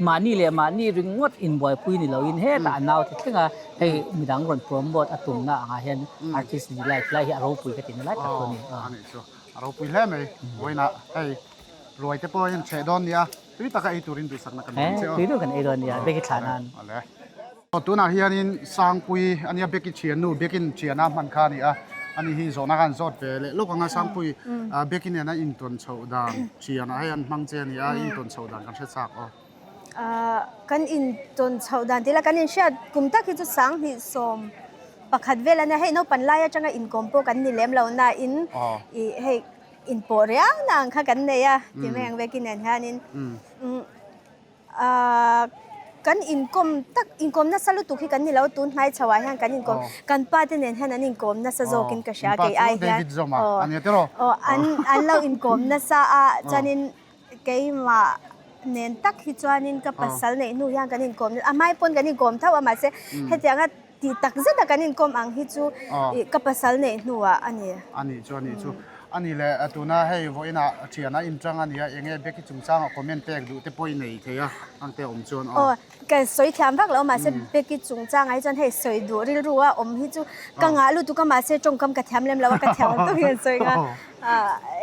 mahni leh mahni ringawt inbuaipui ni loin hetah a naute thleng a, hei midang rawn promote a tumna angah hian artist ni lai lai hi a ropui ka tihna lai tak chu a ni. Aw, a nih chu. A ropui hle mai. Vawiinah hei ruai te pawh a inchheh dawn nia. Tui taka ei turin duhsakna kan nei che aw. Tui deuh kan ei dawn nia, Becky thlah nan. Awle. Aw tunah hianin Sangpui ania Becky thiannu Bekin thiana hman kha a ni a, ani hi zawhna khan zawt ve leh lawk anga Sangpui Becky nena intawn chhoh dan thianah hei an hmang che a ni a, intawn chhoh dan kan hre chak aw. Kan intawn chhoh dan tih la kan inhriat kum tak hi chu 2011 vel a nia, hei naupang lai atanga inkawm pawh kan ni lem lo nain ih hei inpawh riau na ang kha kan nei a ti mai ang Becky nen hianin ahh kan inkawm tak inkawm nasa lutuk hi kan ni lo tun hnai chho ah hian kan inkawm kan pa te nen hian an inkawm nasa zawkin ka hria kei ai hian aw an an lo inkawm nasa a chuanin keimah nen tak hi chuanin ka pasal neih hnu hian kan inkawm a hmai pawn kan inkawm tho a mahse hetianga Tih tak zet a kan inkawm ang hi chu ih ka pasal neih hnuah a ni. A nih chu a nih chu. A nih leh tuna hei vawiinah thian a inchang a nia eng nge Becky chungchanga comment pek duh te pawh i nei thei a ang te awm chuan aw. Aw ka sawi thiam vak lo mahse Becky chungchangah hi chuan hei sawi duh rilru a awm hi chu ka ngah lutuk a mahse tawngkam ka thiam lem lo a ka thiam ang tawk hian sawi nga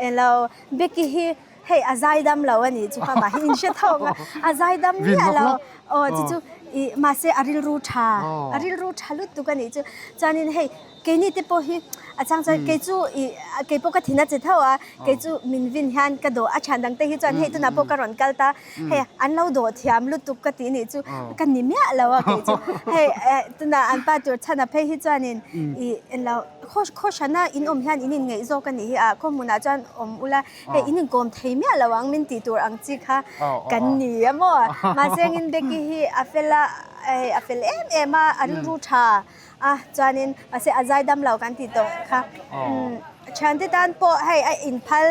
elo Becky hi Hei a zaidam lo a nih chu ka mah hi in hre tho ang a, a zaidam miah lo aw chu chu ih mahse a rilru tha a rilru tha lutuk a nih chu chuanin hei keini te pawh hi a chang chuan kei chu ih kei pawh ka thin a che tho a kei chu min vin hian ka dawh a thian dang te hi chuan hei tunah pawh ka rawn kal ta hei an lo dawh thiam lutuk ka tih nih chu ka ni miah lo a kei chu hei tunah an pa tur chhan a phei hi chuanin ih englo khaw khaw hrana in awm hian in inngeih zawk a nih hi a khaw hmunah chuan awm ula Hei in inkawm thei miah lo ang min tih tur ang chi kha kan ni a maw? Mahse engin Becky hi a fel a, hei a fel em em a, a rilru tha a, chuanin mahse a zaidam lo kan tih tawh kha. Thiante tan pawh hei a inphal,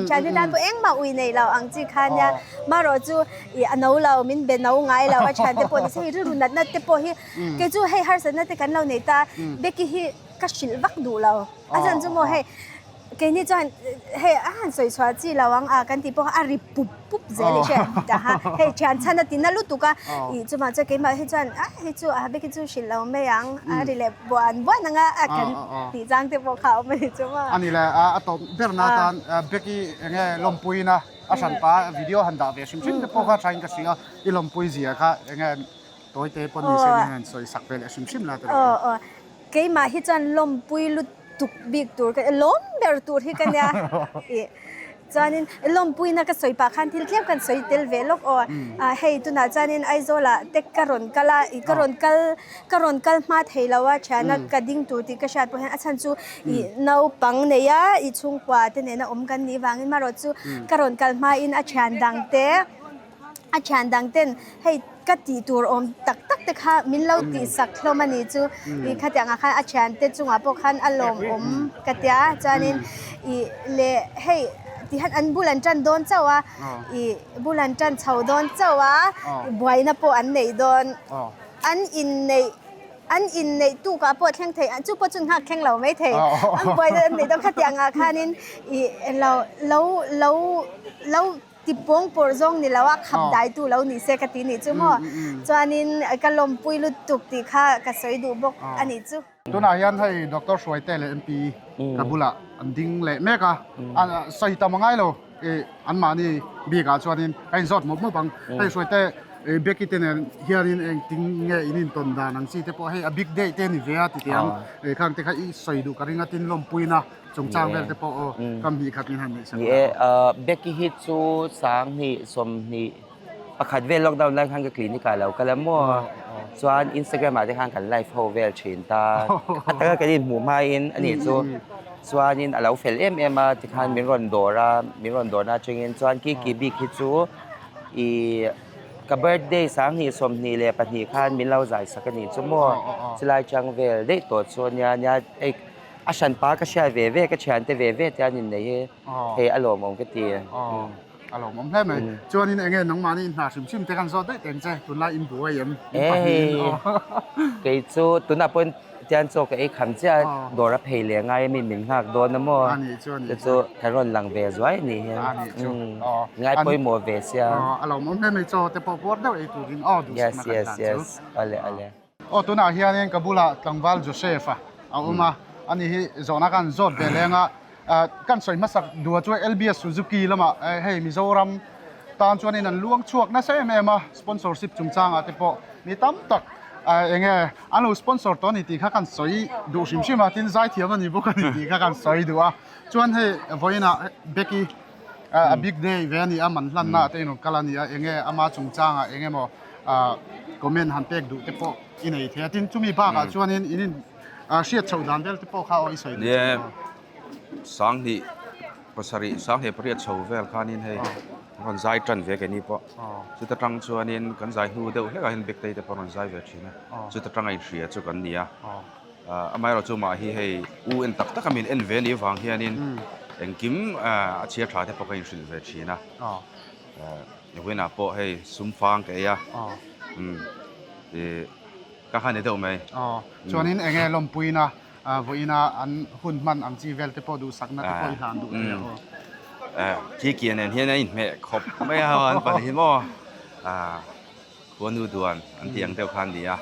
thiante tan pawh engmah ui nei lo ang chi kha nia. Marawh chu ih a no lo, min be no ngai lo a thiante pawh ni se hei rilru natna te pawh hi kei chu hei harsatna te kan lo nei ta, Becky hi ka hrilh vak duh lo. A chhan chu maw hei Keini chuan hei a han sawi chhuah chi lo ang a kan tih pawh a ri pup pup zel i hriat ta ha. Hei thian chhan a ti na lutuk a, ih chumah chuan keimah hi chuan a hei chu a bek hi chu hrilh lo mai ang a ri leh buan buan ang a a kan tih chang te pawh kha a awm a ni chu maw. A ni le, a tawp ber na atan Becky eng nge lawmpui na a hran pa video han dah ve hrim hrim te pawh kha thain ka hria i lawmpui zia kha eng nge tawi te pawh ni se ni hian sawi sak ve leh hrim hrim la ti rawh. Aw aw keimah hi chuan lawmpui lut tuk bik tur ka lawm ber tur hi ka nia ih chuanin lawmpuina ka sawi pah khan thil tlem kan sawi tel ve lawk aw ah hei tunah chuanin Aizawlah te ka rawn kal a ih ka rawn kal ka rawn kal hma thei lo a thiana ka ding tur tih ka hriat pawh hian a chhan chu ih naupang nei a ih chhungkua te nena awm kan nih vangin marawh chu ka rawn kal hmain a thian dang te A thian dang ten hei ka tih tur awm tak tak te kha min lo tih sak hlawm a nih chu ih khatiang ah khan a thian te chungah pawh khan a lawmawm ka tia chuanin ih leh hei ti hian an bul an tan dawn chauh a ih bul an tan chho dawn chauh a buaina pawh an neih dawn an inneih an inneih tukah pawh thleng thei chu pawh chu nghak thleng lo mai thei an buaina an neih dawn khatiang ah khanin ih lo lo lo lo. Ti pawng pawrh zawng ni lo a khap dai tu lo ni se ka ti nih chu maw. Chuanin ka lawmpui lutuk tih kha ka sawi duh bawk a nih chu. Tunah hian hei Doctor Hruaite leh MP ka bulah an ding leh mek a, sawi tam a ngai lo i anmahni bikah chuanin ka inzawt mawp mawp ang. Hei Hruaite Becky te nen hianin engtin nge in intawn dan ang chi te pawh hei a big day te a ni ve a ti teh ang. Khang te kha i sawi duh ka ring a tin lawmpuina. Chungchang vel te pawh aw kam hnih khat in han neih sak Ni e, Becky hi chu 20 20 pakhat vel lockdown lai khan ka clinic ah lo kal a maw chuan Instagram ah te khan kan live ho vel thin ta a taka kan inhmuh hmain a nih chu chuanin a lo fel em em a tikhan min rawn dawr a min rawn dawrna atangin chuan Kiki bik hi chu ih ka birthday 20 22 khan min lo zai sak a nih chu maw chulai chang vel daih tawh chu ania nia hei A hran pa ka hriat ve ve, ka thiante ve ve te an innei hi hei a lawmawm ka ti. A lawmawm hle mai. Chuanin eng nge nangmahni in hna hrim hrim te kan zawt daih teng che, tunlai in buai em? In pahnihin aw. Kei chu tunah pawhin tian chaw ka ei kham chiah a, dawr a phei leh ngai ami min nghak dawn a maw? Chu chu kan rawn lang ve zuai a nih hi. Ngai pawimawh ve sia. A lawmawm hle mai, chaw te pawh puar deuh ei turin aw duhsakna kan hlan chu. Yes, yes, yes. Awle, awle. Aw tunah hianin ka bulah tlangval Joseph a a awm a, ani hi zawhna khan zawt ve leng a, kan sawi hmasak duh chu LBS Suzuki lamah hei Mizoram tan chuanin an luang chhuak nasa em em a, sponsorship chungchangah te pawh mi tam tak enge an lo sponsor tawh a ni tih kha kan sawi duh hrim hrim a, tin zaithiam a ni bawk a ni tih kha kan sawi duh a. Chuan hei vawiinah Becky a big day ve a ni a, man hlanna te in rawn kal a ni a, enge ama chungchangah eng emaw comment han pek duh te pawh i nei thei a, tin chumi bakah chuanin in in hriat chhoh dan vel te pawh kha aw i sawi duh chuan aw. Sanghnih pasarih sanghnih pariat chho vel khanin hei rawn zai tan ve keini pawh chuta tang chuanin kan zai hnu deuh hlekah hian Bektei te pawh rawn zai ve thin a, chuta tanga inhria chu kan ni a. Amaherawh chu mah hi hei u en tak taka min en ve ni vang hianin engkim a chhia tha te pawh ka inhrilh ve thin a. Vawiinah pawh hei sum fang ka ei a, ka kha ni deuh mai. Chuanin eng nge lawmpuina vawiina an hun hman ang chi vel te pawh duhsakna te pawh i hlan duh thei a aw. Kiki nen hian a inhmeh khawp mai a an pahnih hi maw. Khuanu duan an tih ang deuh kha an ni a,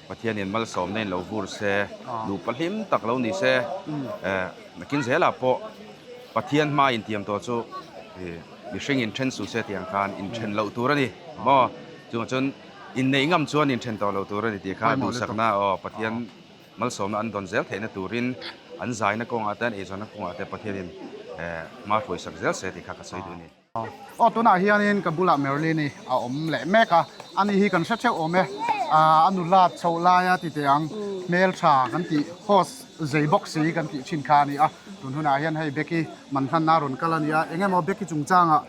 Pathianin malsawmna in lo vur se, nupa hlim tak lo ni se, nakin zelah pawh Pathian hma intiam tawh chu mihring inthen suh se tih ang khan inthen loh tur a ni maw? Chuvang chuan inneih ngam chuan inthen tawh loh tur a ni tih kha duhsakna aw Pathian malsawmna an dawn zel theihna turin an zaina kawngah te an eizawnna kawngah te Pathianin hma hruaisak zel se tih kha ka sawi duh a ni. Aw tunah hianin ka bulah Merlin-i a awm leh mek a, ani hi kan hre theuh awm e, a nula chhoh laia ti teh ang, hmeltha kan tih host zei bawk si kan tih thin kha a ni a, tun hunah hian hei Becky man hlanna a rawn kal a ni a, eng emaw Becky chungchangah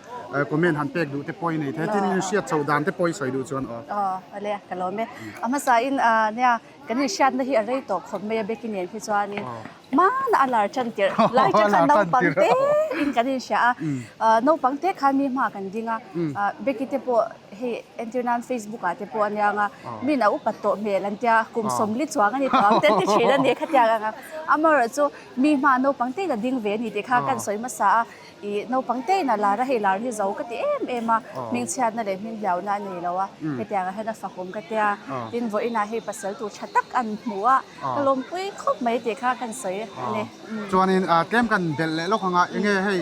comment han pek duh te pawh i nei thei a, tin hriat chhoh dan te pawh i sawi duh chuan aw. Aw awle ka lawm e, a hmasain nia kan inhriatna hi a rei tawh khawp mai a Becky nen hi chuanin Hmana a lar tan tirh lai te khan naupang te in kan inhria a, naupang te khan mi hma kan ding a, Becky te pawh hei entir nan Facebook ah te pawh a niang a, min a upat tawh hmel an tia, kum 40 chuang a ni tawh ang te an ti thin a ni khatiang ang a, amaherawh chu mi hma naupang te in a ding ve a ni tih kha kan sawi hmasa a. I naupang te in a lar a, hei lar hi zo ka ti em em a, hmingchhiatna leh hminghliauna a nei lo a, hetiangah hian a fakawm ka tia, tin vawiinah hei pasal tur tha tak an hmu a, ka lawmpui khawp mai tih kha kan sawi a ni. Chuanin tlem kan belh leh lawk ang a, enge hei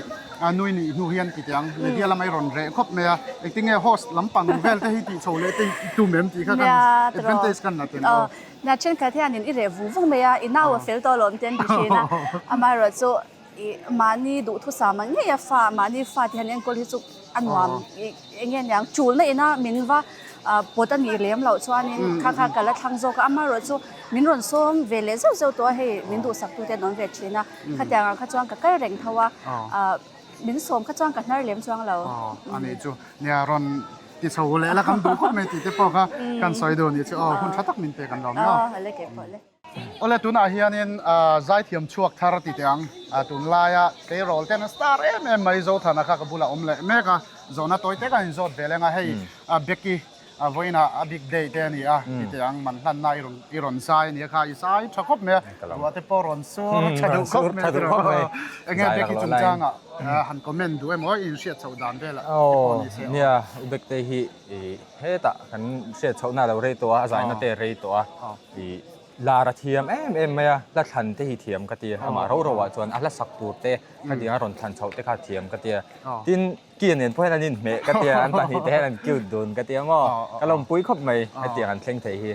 nui nih hnu hian ti teh ang, media lamah i rawn reh khawp mai a, engtin nge host lampang vel te hi tih chho leh te i tum em tih kha kan advantage kan la tel aw. Nia thenkhat hianin i reh vung vung mai a, i nau a fel tawh alawm te an ti thin a, amaherawhchu chu Ih mahni duhthusam ang ngei a fa mahni fa te hian enkawl hi chu a nuam ih eng nge niang tulna ina min va ah pawt a nih lem loh chuanin kha kha ka la thlang zawk a amaherawh chu min rawn sawm ve leh zeuh zeuh tawh a hei min duhsak tu te an awm ve thin a khatiang ah kha chuan ka kal reng tho a ah min sawm kha chuan ka hnar lem chuang lo. Aw a nih chu nia rawn ti chho leh la kan duh khawp mai tih te pawh kha kan sawi duh a nih chu aw hun tha tak min pek an lo ang maw. Aw le ke pawh le. Awle tunah hianin zaithiam chhuak thar ti teh ang, tunlaia tleirawl ten an star em em mai Zothana kha ka bulah awm leh mek a, zawhna tawi te kan inzawt ve leng a, hei Becky vawiinah a big day te a ni a ti teh ang, man hlanna i rawn i rawn zai a nia kha, i zai tha khawp mai a, ruah te pawh rawn sur tha duh khawp mai tiraw, enge Becky chungchangah han comment duh emaw i inhriat chhoh dan velah te pawh ni se aw. Nia, Bektei hi hetah kan hriat chhohna a lo rei tawh a, a zaina te a rei tawh a. I lar a thiam em em mai a, hla thlan te hi thiam ka ti a, amah ro ro ah chuan a hla sak tur te khatiang a rawn thlan chhoh te kha thiam ka ti a, tin Kia nen pawh hian an inhmeh ka ti a, an pahnih te hian an cute dun ka ti a maw, ka lawmpui khawp mai hetiang an thleng thei hi.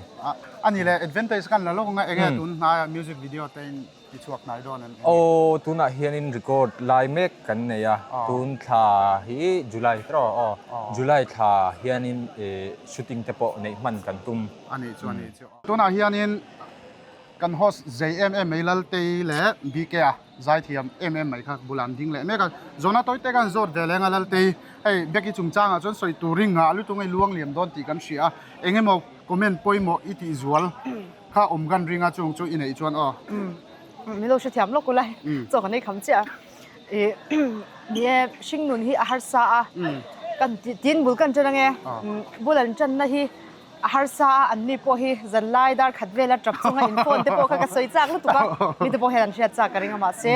A ni le, advantage kan la lawk ang a, enge tun hnaia music video te in Ti chhuak hnai dawn an eng. Aw tunah hianin record lai mek kan nei a, tun thla hi July tawh aw, July thla hianin shooting te pawh neih hman kan tum. A nih chu a nih chu. Tunah hianin kan host zei em em mai Laltei leh BK-a zaithiam em em mai kha bulah an ding leh mek a. Zawhna tawi te kan zawt ve leng a Laltei, hei Becky chungchangah chuan sawi tur i ngah lutuk nge luang liam dawn tih kan hria a, eng emaw comment pawimawh i tih zual. Kha awm kan ring a chung chu i neih chuan aw. Umm min lo hrethiam lawk ula chaw kan ei kham chiah a. Ih ni e hringnun hi a harsa a kan tin bul kan ṭan ange bul an ṭanna hi a harsa a an ni pawh hi zanlai dar khat vela ṭap chunga in phone te pawh kha ka sawi chak lutuk a mite pawh hian an hriat chak ka ring a mahse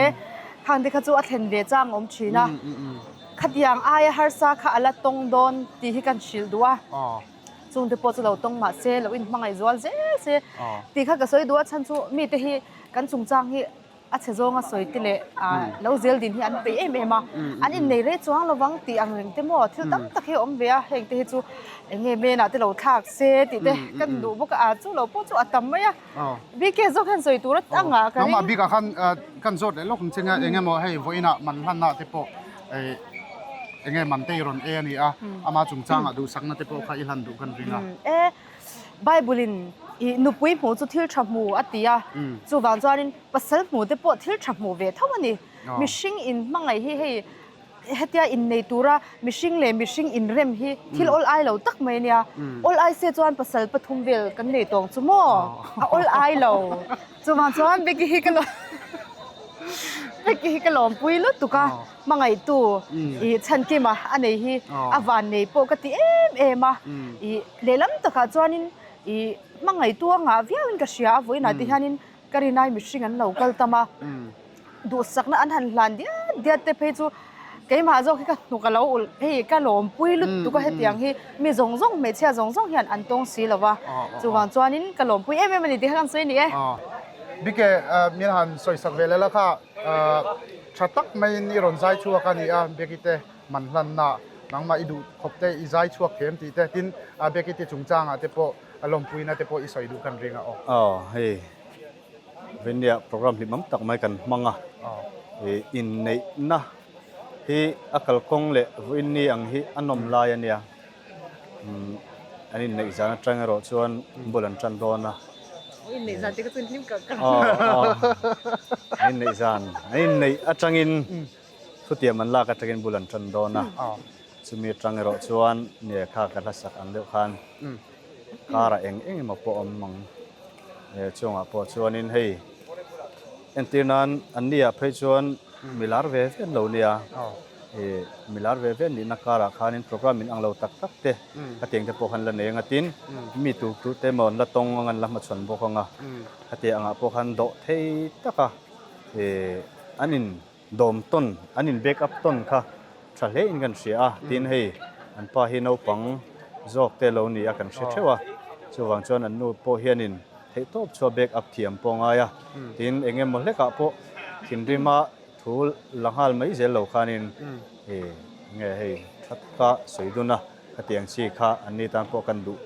khang te kha chu a thlen ve chang a awm ṭhin a khatiang aia harsa kha a la tawng dawn tih hi kan hrilh duh a. Chungte pawh chu lo tawng mah se, lo inhmangaih zual zel se tih kha ka sawi duh a, chhan chu mite hi kan chungchang hi. a chhe zawnga sawi te leh lo zel din hi an peih em em a, an innei rei chuang lovang tih ang reng te maw thil tam tak hi a awm ve a, heng te hi chu eng nge menah te lo thlak se tih te kan duh bawk a, a chu lo pawh chu a tam mai a, BK zawk hian sawi tur a ngah ka ring. Nangmah bikah khan kan zawt leh lawk ang che nia eng emaw hei vawiinah man hlanna te pawh eng nge man te i rawn e a ni a, ama chungchangah duhsakna te pawh kha i hlan duh kan ring a. E. Bible-in i nupui hmuh chu thil tha hmu a ti a, chuvang chuanin pasal hmuh te pawh thil tha hmuh ve tho a ni. Mihring inhmangaih hi hei hetia innei tura mihring leh mihring inrem hi thil awl ai lo tak mai a nia. Awl ai se chuan pasal pathum vel kan nei tawng chu maw? A awl ai lo. Chuvang chuan Becky hi ka Becky hi ka lawmpui lutuk a, hmangaihtu i chhankima a nei hi a vannei pawh ka ti em em a. I lehlam takah chuanin i hmangaihtu a ngah viauin ka hria a, vawiinah te hianin ka rinai mihring an lo kal tam a, duhsakna an han hlan diat diat te phei chu keimah zawk hi ka hnuk a lo ulh hei ka lawmpui lutuk a hetiang hi mi zawng zawng hmeichhia zawng zawng hian an tawng si lo va, chuvang chuanin ka lawmpui em em a ni tih kha kan sawi a ni e. Bike min han sawisak ve leh la kha tha tak maiin i rawn zai chhuak a ni a, Becky te man hlanna nangmah i duh khawp te i zai chhuak thiam tih te tin Becky te chungchangah te pawh a lawmpuina te pawh i sawi duh kan ring a aw. Aw hei Venia program hlimawm tak mai kan hmang a, ih inneihna hi a kalkawng leh vawiinni ang hi a nawm lai a nia, umm an inneih zan atang erawh chuan bul an tan dawn a. Inneih zan te kha chu hlim kak kak. Aw aw an inneih zan an inneih atangin Thutiam an lak atangin bul an tan dawn a, chumi atang erawh chuan nia kha ka hlasak ang deuh khan karah eng eng emaw pawh awm ang chungah pawh chuanin hei entir nan an nia phei chuan milar ve ve an lo nia, ih milar ve ve nihna karah khanin program in ang lo tak tak te khatiang te pawh khan la nei anga tin mi tur tur te emaw an la tawng anga an la hmachhawn bawk anga khatiang angah pawh khan dawh thei taka ih an in Dawm tawn, an in back up tawn kha tha hle in kan hria a, tin hei an pa hi naupang zawk te lo ni a kan hre theuh a, chuvang chuan an nu pawh hianin theihtawp chu a back up thiam pawh ngai a, tin eng emaw hlekah pawh thinrima thu la nghal mai zel lo khanin ih nge hei tha taka sawi dun a, khatiang chi kha an ni tan pawh kan duh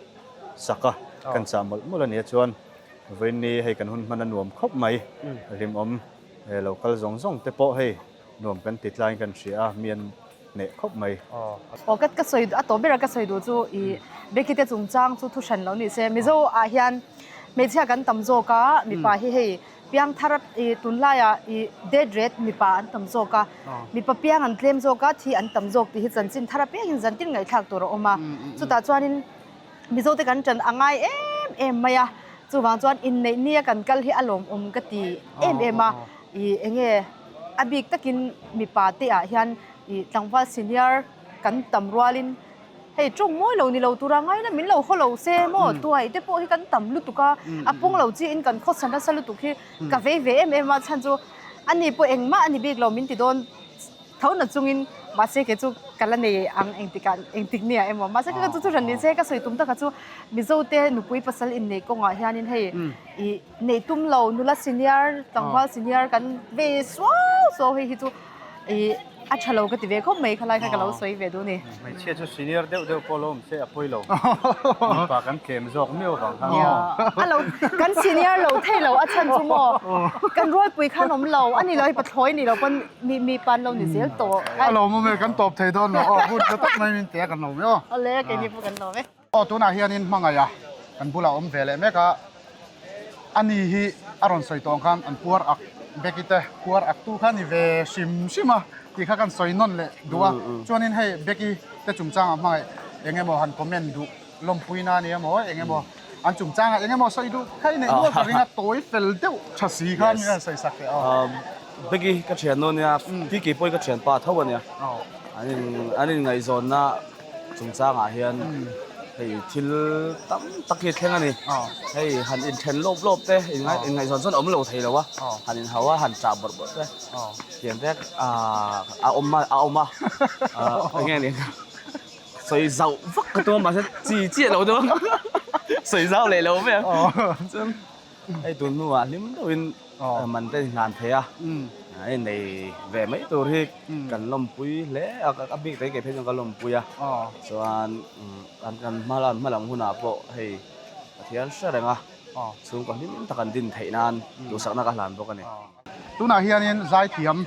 sak a, kan chah mawlh mawlh a nia chuan vawiin ni hei kan hun hman a nuam khawp mai, a hlimawm. He lo kal zawng zawng te pawh hei nuam kan ti tlaiin kan hria a, mi an hneh khawp mai. Aw ka ka sawi a tawp ber a ka sawi duh chu i Becky te chungchang chu thu hran lo ni se Mizo ah hian hmeichhia kan tam zawk a mipa hi hei piangthar i tunlaiah i death rate mipa an tam zawk a mipa piang an tlem zawk a thi an tam zawk tih hi chanchin thar apiangin zantin ngaihthlak tur a awm a chutah chuanin Mizo te kan ṭan a ngai em em mai a, chuvang chuan inneih nia kan kal hi a lawmawm ka ti em em a, ih eng nge a bik takin mipa te ah hian ih tlangval senior kan tam rualin hei tawng mawi lo ni lo tura ngai la min lo haw lo se maw tuai te pawh hi kan tam lutuk a, a pung lo chiin kan khawsa nasa lutuk hi ka vei ve em em a chhan chu ani pawh engmah a ni bik lo min ti dawn. Tho na chungin mahse kei chu ka la nei ang engtikah engtik nia emaw mahse ka chu chu hran ni se ka sawi tum taka chu Mizo te nupui pasal inneih kawngah hianin hei ih neih tum lo nula senior tlangval senior kan ve suau suau hei hi chu ih a tha lo ka ti ve khawp mai khalai kha ka lo sawi ve duh ni. Hmeichhia chu senior deuh deuh pawh lo awm se a pawi lo mipa kan tlem zawk miau vang khan. A lo kan senior lo thei lo a chhan chu maw kan rualpui khan awm lo a ni lo hei pathlawi ni lo pawn Mi mi pan lo ni zel tawh. A lawmawm e, kan tawp thei dawn lo aw, hun tha tak mai min pe a kan lawm e aw. Awle, keini pawh kan lawm e. Aw tunah hianin hmangaih a kan bulah awm ve leh mek a, ani hi a rawn sawi tawh ang khan an puar ak Becky te puar ak tu kha ni ve hrim hrim a tih kha kan sawi nawn leh duh a, chuanin hei Becky te chungchangah hmangaih eng emaw han comment duh lawmpuina a ni emaw eng emaw an chungchangah eng emaw sawi duh kha i neih nual ka ring a, tawi fel deuh tha si khan min rawn sawi sak teh aw. Becky ka thian nu ania, Kiki pawh hi ka thianpa tho ania. An in an inngaihzawnna chungchangah hian hei thil tam tak hi a thleng a ni. Hei han inthen lawp lawp te inngaihzawn chuan a awm lo thei lo a, han inhau a han chah bawrh bawrh te tiang te a awm a a awm a eng nge ni sawi zauh vak ka tum a mahse chi chiah lo deuh a sawi zau leh lo mai ang chuan. Hei tun hnuah hlim deuhin man te hlan thei a, hei nei ve mai tur hi kan lawmpui hle a, a bik takin kei phei chuan ka lawmpui a, chuan kan hma lam hunah pawh hei Pathian hre reng a, chhungkaw hlim tak an din theih nan duhsakna ka hlan bawk a ni. Tunah hianin zaithiam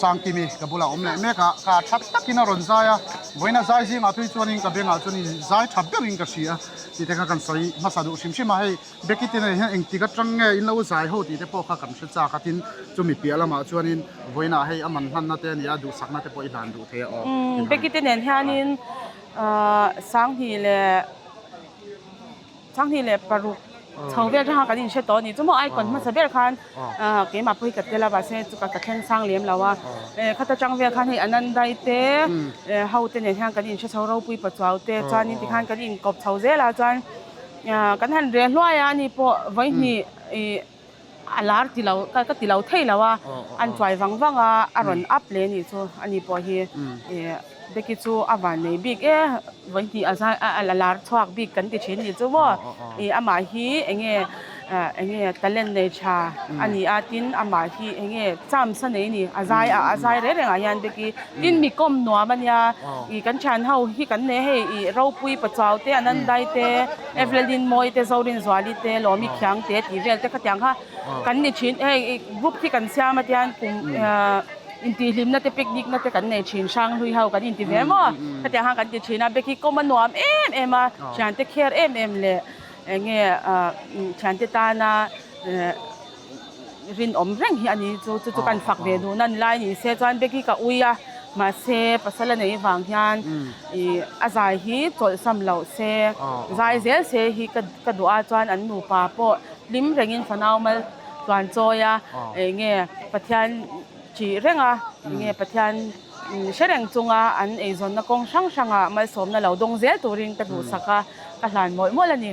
Sangkimi ka bulah awm leh mek a, ka tha takin a rawn zai a, vawiina zai zingah phei chuanin ka bengah chuanin zai tha berin ka hria tih te kha kan sawi hmasa duh hrim hrim a, hei Becky te nen hian engtik atang nge in lo zai ho tih te pawh kha kan hre chak a, tin chumi piah lamah chuanin vawiinah hei a man hlanna te a ni a, duhsakna te pawh i hlan duh thei a aw. Becky te nen hianin Sanghnih leh. Sanghnih leh paruk chho vel atanga kan inhre tawh a ni. Chu maw icon hmasa ber khan keimah pawh hi ka tel a, mahse chu ka thleng sang lem lo a. Khata tang vel khan hei Anandai te ho te nen hian kan inhre chho ropui pachuau te chuanin tikhan kan inkawp chho zel a chuan kan han reh hluai a ani pawh vawihnih ih a lar ti lo ka ti lo thei lo a an chuai vang vang a a rawn up leh a nih chu ani pawh hi ih Becky chu a van nei bik e vawihnih a zai a la lar chhuak bik kan ti thin nih chu maw ih amah hi eng nge ah eng nge talent nei tha a ni a tin amah hi eng nge chance a nei a ni a zai a a zai reng rengah hian Becky tin mi kawm nuam a nia ih kan thian ho hi kan nei a hei ih ropui pachuau te Anandai te. Evelyn Mawi te Zorinzuali te Lawmi Khiang te tih vel te khatiang kha kan ni thin hei group hi kan siam a tian kum intihhlimna te picnic na te kan nei thin Hranghlui ho kan inti ve maw khatiang khan kan ti thin a Becky kawm a nuam em em a thiante kher em em leh eng nge thiante tana rinawm reng hi a ni chu chu chu kan fak ve duh na ni lai ni se chuan Becky ka ui a mahse pasal a nei vang hian ih a zai hi chawlhsam loh se zai zel se hi ka ka duh a chuan an nupa pawh hlim rengin fanau mal tluan chawi a eng nge Pathian ṭih reng a eng nge Pathian hre reng chunga an eizawnna kawng hrang hrangah malsawmna lo dawng zel turin ka duhsak a ka hlan mawlh mawlh a ni.